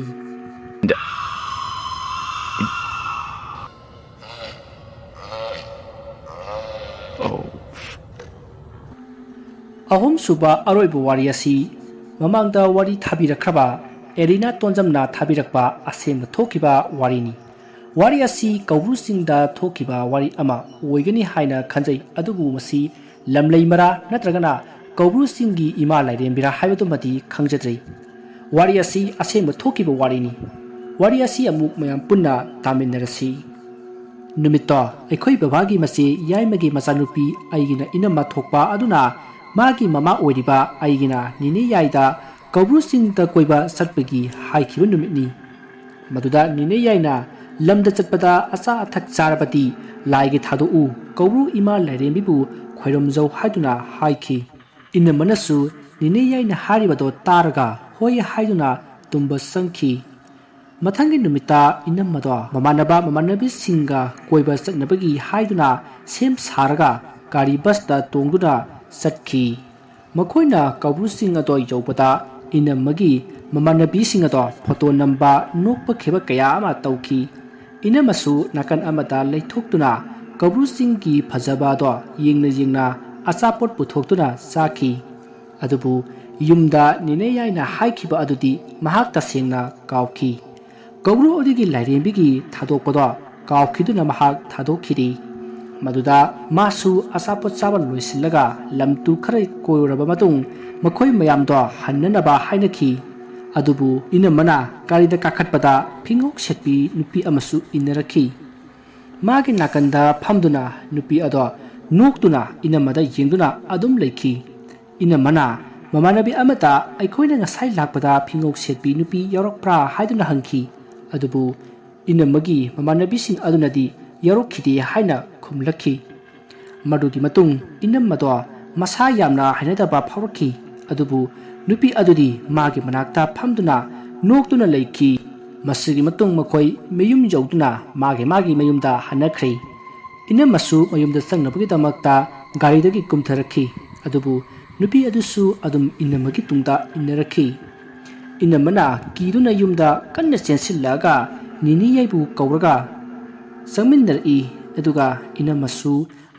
ꯑꯍꯨꯝꯁꯨꯕ ꯑꯔꯣꯏꯕ ꯋꯥꯔꯤ ꯑꯁꯤ ꯃꯃꯥꯡꯗ ꯋꯥꯔꯤ ꯊꯥꯕꯤꯔꯛꯈ꯭ꯔꯕ ꯑꯦꯔꯤꯅꯥ ꯇꯣꯟꯖꯝꯅ ꯊꯥꯕꯤꯔꯛꯄ ꯑꯁꯦꯡꯕ ꯊꯣꯛꯈꯤꯕ ꯋꯥꯔꯤꯅꯤ꯫ ꯋꯥꯔꯤ ꯑꯁꯤ ꯀꯧꯕ꯭ꯔꯨ ꯆꯤꯡꯗ ꯊꯣꯛꯈꯤꯕ ꯋꯥꯔꯤ ꯑꯃ ꯑꯣꯏꯒꯅꯤ ꯍꯥꯏꯅ ꯈꯟꯖꯩ, ꯑꯗꯨꯕꯨ ꯃꯁꯤ ꯂꯝꯂꯩꯃꯔꯥ ꯅꯠꯇ꯭ꯔꯒꯅ ꯀꯧꯕ꯭ꯔꯨ ꯆꯤꯡꯒꯤ ꯏꯃꯥ ꯂꯥꯏꯔꯦꯝꯕꯤꯔꯥ ꯍꯥꯏꯕꯗꯨꯃꯗꯤ ꯈꯪꯖꯗ꯭ꯔꯤ꯫ ꯋꯥꯔꯤ ꯑꯁꯤ ꯑꯁꯦꯡꯕ ꯊꯣꯛꯈꯤꯕ ꯋꯥꯔꯤꯅꯤ꯫ ꯋꯥꯔꯤ ꯑꯁꯤ ꯑꯃꯨꯛ ꯃꯌꯥꯝ ꯄꯨꯟꯅ ꯇꯥꯃꯤꯟꯅꯔꯁꯤ꯫ ꯅꯨꯃꯤꯠꯇꯣ ꯑꯩꯈꯣꯏ ꯕꯕꯥꯒꯤ ꯃꯆꯦ ꯌꯥꯏꯃꯒꯤ ꯃꯆꯥꯅꯨꯄꯤ ꯑꯩꯒꯤꯅ ꯏꯅꯝꯃ ꯊꯣꯛꯄ ꯑꯗꯨꯅ ꯃꯥꯒꯤ ꯃꯃꯥ ꯑꯣꯏꯔꯤꯕ ꯑꯩꯒꯤꯅ ꯅꯤꯅꯦ ꯌꯥꯏꯗ ꯀꯧꯕ꯭ꯔꯨ ꯆꯤꯡꯗ ꯀꯣꯏꯕ ꯆꯠꯄꯒꯤ ꯍꯥꯏꯈꯤꯕ ꯅꯨꯃꯤꯠꯅꯤ꯫ ꯃꯗꯨꯗ ꯅꯤꯅꯦ ꯌꯥꯏꯅ ꯂꯝꯗ ꯆꯠꯄꯗ ꯑꯆꯥ ꯑꯊꯛ ꯆꯥꯔꯕꯗꯤ ꯂꯥꯏꯒꯤ ꯊꯥꯗꯣꯛꯎ, ꯀꯧꯕ꯭ꯔꯨ ꯏꯃꯥ ꯂꯥꯏꯔꯦꯝꯕꯤꯕꯨ ꯈꯣꯏꯔꯝꯖꯧ ꯍꯥꯏꯗꯨꯅ ꯍꯥꯏꯈꯤ꯫ ꯏꯅꯝꯃꯅꯁꯨ ꯅꯤꯅꯦ ꯌꯥꯏꯅ ꯍꯥꯏꯔꯤꯕꯗꯣ ꯇꯥꯔꯒ ꯍꯣꯏ ꯍꯥꯏꯗꯨꯅ ꯇꯨꯝꯕ ꯆꯪꯈꯤ꯫ ꯃꯊꯪꯒꯤ ꯅꯨꯃꯤꯠꯇ ꯏꯅꯝꯃꯗꯣ ꯃꯃꯥꯟꯅꯕ ꯃꯃꯥꯟꯅꯕꯤꯁꯤꯡꯒ ꯀꯣꯏꯕ ꯆꯠꯅꯕꯒꯤ ꯍꯥꯏꯗꯨꯅ ꯁꯦꯝ ꯁꯥꯔꯒ ꯒꯥꯔꯤ ꯕꯁꯇ ꯇꯣꯡꯗꯨꯅ ꯆꯠꯈꯤ꯫ ꯃꯈꯣꯏꯅ ꯀꯧꯕ꯭ꯔꯨ ꯆꯤꯡ ꯑꯗꯣ ꯌꯧꯕꯗ ꯏꯅꯝꯃꯒꯤ ꯃꯃꯥꯟꯅꯕꯤꯁꯤꯡ ꯑꯗꯣ ꯐꯣꯇꯣ ꯅꯝꯕ, ꯅꯣꯛꯄ ꯈꯦꯕ ꯀꯌꯥ ꯑꯃ ꯇꯧꯈꯤ꯫ ꯏꯅꯝꯃꯁꯨ ꯅꯥꯀꯟ ꯑꯃꯗ ꯂꯩꯊꯣꯛꯇꯨꯅ ꯀꯧꯕ꯭ꯔꯨ ꯆꯤꯡꯒꯤ ꯐꯖꯕ ꯑꯗꯣ ꯌꯦꯡꯅ ꯌꯦꯡꯅ ꯑꯆꯥꯄꯣꯠ ꯄꯨꯊꯣꯛꯇꯨꯅ ꯆꯥꯈꯤ꯫ ꯑꯗꯨꯕꯨ ꯌꯨꯝꯗ ꯅꯤꯅꯦ ꯌꯥꯏꯅ ꯍꯥꯏꯈꯤꯕ ꯑꯗꯨꯗꯤ ꯃꯍꯥꯛ ꯇꯁꯦꯡꯅ ꯀꯥꯎꯈꯤ꯫ ꯀꯧꯕ꯭ꯔꯨ ꯑꯗꯨꯒꯤ ꯂꯥꯏꯔꯦꯝꯕꯤꯒꯤ ꯊꯥꯗꯣꯛꯄꯗꯣ ꯀꯥꯎꯈꯤꯗꯨꯅ ꯃꯍꯥꯛ ꯊꯥꯗꯣꯛꯈꯤꯗꯦ꯫ ꯃꯗꯨꯗ ꯃꯥꯁꯨ ꯑꯆꯥꯄꯣꯠ ꯆꯥꯕ ꯂꯣꯏꯁꯤꯜꯂꯒ ꯂꯝ ꯇꯨ ꯈꯔ ꯀꯣꯏꯔꯨꯔꯕ ꯃꯇꯨꯡ ꯃꯈꯣꯏ ꯃꯌꯥꯝꯗꯣ ꯍꯟꯅꯅꯕ ꯍꯥꯏꯅꯈꯤ꯫ ꯑꯗꯨꯕꯨ ꯏꯅꯝꯃꯅ ꯒꯥꯔꯤꯗ ꯀꯥꯈꯠꯄꯗ ꯐꯤꯉꯧ ꯁꯦꯠꯄꯤ ꯅꯨꯄꯤ ꯑꯃꯁꯨ ꯏꯟꯅꯔꯛꯈꯤ꯫ ꯃꯥꯒꯤ ꯅꯥꯀꯟꯗ ꯐꯝꯗꯨꯅ ꯅꯨꯄꯤ ꯑꯗꯣ ꯅꯣꯛꯇꯨꯅ ꯏꯅꯝꯃꯗ ꯌꯦꯡꯗꯨꯅ ꯑꯗꯨꯝ ꯂꯩꯈꯤ꯫ ꯏꯅꯝꯃꯅ ꯃꯃꯥꯟꯅꯕꯤ ꯑꯃꯗ ꯑꯩꯈꯣꯏꯅ ꯉꯁꯥꯏ ꯂꯥꯛꯄꯗ ꯐꯤꯉꯧ ꯁꯦꯠꯄꯤ ꯅꯨꯄꯤ ꯌꯥꯎꯔꯛꯄ꯭ꯔꯥ ꯍꯥꯏꯗꯨꯅ ꯍꯪꯈꯤ꯫ ꯑꯗꯨꯕꯨ ꯏꯅꯝꯃꯒꯤ ꯃꯃꯥꯟꯅꯕꯤꯁꯤꯡ ꯑꯗꯨꯅꯗꯤ ꯌꯥꯎꯔꯛꯈꯤꯗꯦ ꯍꯥꯏꯅ ꯈꯨꯝꯂꯛꯈꯤ꯫ ꯃꯗꯨꯒꯤ ꯃꯇꯨꯡ ꯏꯅꯝꯃꯗꯣ ꯃꯁꯥ ꯌꯥꯝꯅ ꯍꯩꯅꯗꯕ ꯐꯥꯎꯔꯛꯈꯤ꯫ ꯑꯗꯨꯕꯨ ꯅꯨꯄꯤ ꯑꯗꯨꯗꯤ ꯃꯥꯒꯤ ꯃꯅꯥꯛꯇ ꯐꯝꯗꯨꯅ ꯅꯣꯛꯇꯨꯅ ꯂꯩꯈꯤ꯫ ꯃꯁꯤꯒꯤ ꯃꯇꯨꯡ ꯃꯈꯣꯏ ꯃꯌꯨꯝ ꯌꯧꯗꯨꯅ ꯃꯥꯒꯤ ꯃꯥꯒꯤ ꯃꯌꯨꯝꯗ ꯍꯟꯅꯈ꯭ꯔꯦ꯫ ꯏꯅꯝꯃꯁꯨ ꯃꯌꯨꯝꯗ ꯆꯪꯅꯕꯒꯤꯗꯃꯛꯇ ꯒꯥꯔꯤꯗꯒꯤ ꯀꯨꯝꯊꯔꯛꯈꯤ꯫ ꯑꯗꯨꯕꯨ ꯅꯨꯄꯤ ꯑꯗꯨꯁꯨ ꯑꯗꯨꯝ ꯏꯅꯝꯃꯒꯤ ꯇꯨꯡꯗ ꯏꯟꯅꯔꯛꯈꯤ꯫ ꯏꯅꯝꯃꯅ ꯀꯤꯗꯨꯅ ꯌꯨꯝꯗ ꯀꯟꯅ ꯆꯦꯟꯁꯤꯜꯂꯛꯑꯒ ꯅꯤꯅꯤ ꯌꯥꯏꯕꯨ ꯀꯧꯔꯒ ꯆꯪꯃꯤꯟꯅꯔꯛꯏ꯫ ꯑꯗꯨꯒ ꯏꯅꯝꯃꯁꯨ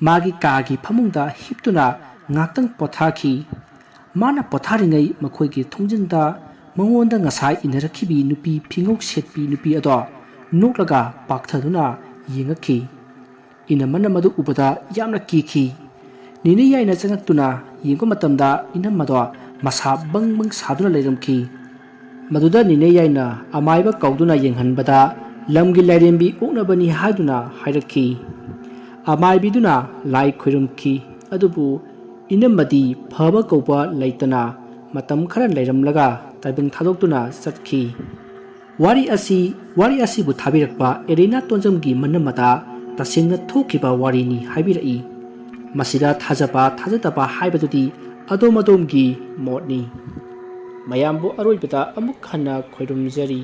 ꯃꯥꯒꯤ ꯀꯥꯒꯤ ꯐꯃꯨꯡꯗ ꯍꯤꯞꯇꯨꯅ ꯉꯥꯛꯇꯪ ꯄꯣꯊꯥꯈꯤ꯫ ꯃꯥꯅ ꯄꯣꯊꯥꯔꯤꯉꯩ ꯃꯈꯣꯏꯒꯤ ꯊꯣꯡꯖꯤꯟꯗ ꯃꯉꯣꯟꯗ ꯉꯁꯥꯏ ꯏꯟꯅꯔꯛꯈꯤꯕꯤ ꯅꯨꯄꯤ ꯐꯤꯉꯧ ꯁꯦꯠꯄꯤ ꯅꯨꯄꯤ ꯑꯗꯣ ꯅꯣꯛꯂꯒ ꯄꯥꯛꯊꯗꯨꯅ ꯌꯦꯡꯉꯛꯈꯤ꯫ ꯏꯅꯝꯃꯅ ꯃꯗꯨ ꯎꯕꯗ ꯌꯥꯝꯅ ꯀꯤꯈꯤ꯫ ꯅꯤꯅꯦ ꯌꯥꯏꯅ ꯆꯪꯉꯛꯇꯨꯅ ꯌꯦꯡꯕ ꯃꯇꯝꯗ ꯏꯅꯝꯃꯗꯣ ꯃꯁꯥ ꯕꯪ ꯕꯪ ꯁꯥꯗꯨꯅ ꯂꯩꯔꯝꯈꯤ꯫ ꯃꯗꯨꯗ ꯅꯤꯅꯦ ꯌꯥꯏꯅ ꯑꯃꯥꯏꯕ ꯀꯧꯗꯨꯅ ꯌꯦꯡꯍꯟꯕꯗ ꯂꯝꯒꯤ ꯂꯥꯏꯔꯦꯝꯕꯤ ꯑꯣꯛꯅꯕꯅꯤ ꯍꯥꯏꯗꯨꯅ ꯍꯥꯏꯔꯛꯈꯤ꯫ ꯑꯃꯥꯏꯕꯤꯗꯨꯅ ꯂꯥꯏ ꯈꯣꯏꯔꯝꯈꯤ꯫ ꯑꯗꯨꯕꯨ ꯏꯅꯝꯃꯗꯤ ꯐꯕ ꯀꯧꯕ ꯂꯩꯇꯅ ꯃꯇꯝ ꯈꯔ ꯂꯩꯔꯝꯂꯒ ꯇꯥꯏꯕꯪ ꯊꯥꯗꯣꯛꯇꯨꯅ ꯆꯠꯈꯤ꯫ ꯋꯥꯔꯤ ꯑꯁꯤ, ꯋꯥꯔꯤ ꯑꯁꯤꯕꯨ ꯊꯥꯕꯤꯔꯛꯄ ꯑꯦꯔꯤꯅꯥ ꯇꯣꯟꯖꯝꯒꯤ ꯃꯅꯝꯃꯗ ꯇꯁꯦꯡꯅ ꯊꯣꯛꯈꯤꯕ ꯋꯥꯔꯤꯅꯤ ꯍꯥꯏꯕꯤꯔꯛꯏ꯫ ꯃꯁꯤꯗ ꯊꯥꯖꯕ ꯊꯥꯖꯗꯕ ꯍꯥꯏꯕꯗꯨꯗꯤ ꯑꯗꯣꯝ ꯑꯗꯣꯝꯒꯤ ꯃꯣꯠꯅꯤ꯫ ꯃꯌꯥꯝꯕꯨ ꯑꯔꯣꯏꯕꯗ ꯑꯃꯨꯛ ꯍꯟꯅ ꯈꯣꯏꯔꯨꯝꯖꯔꯤ꯫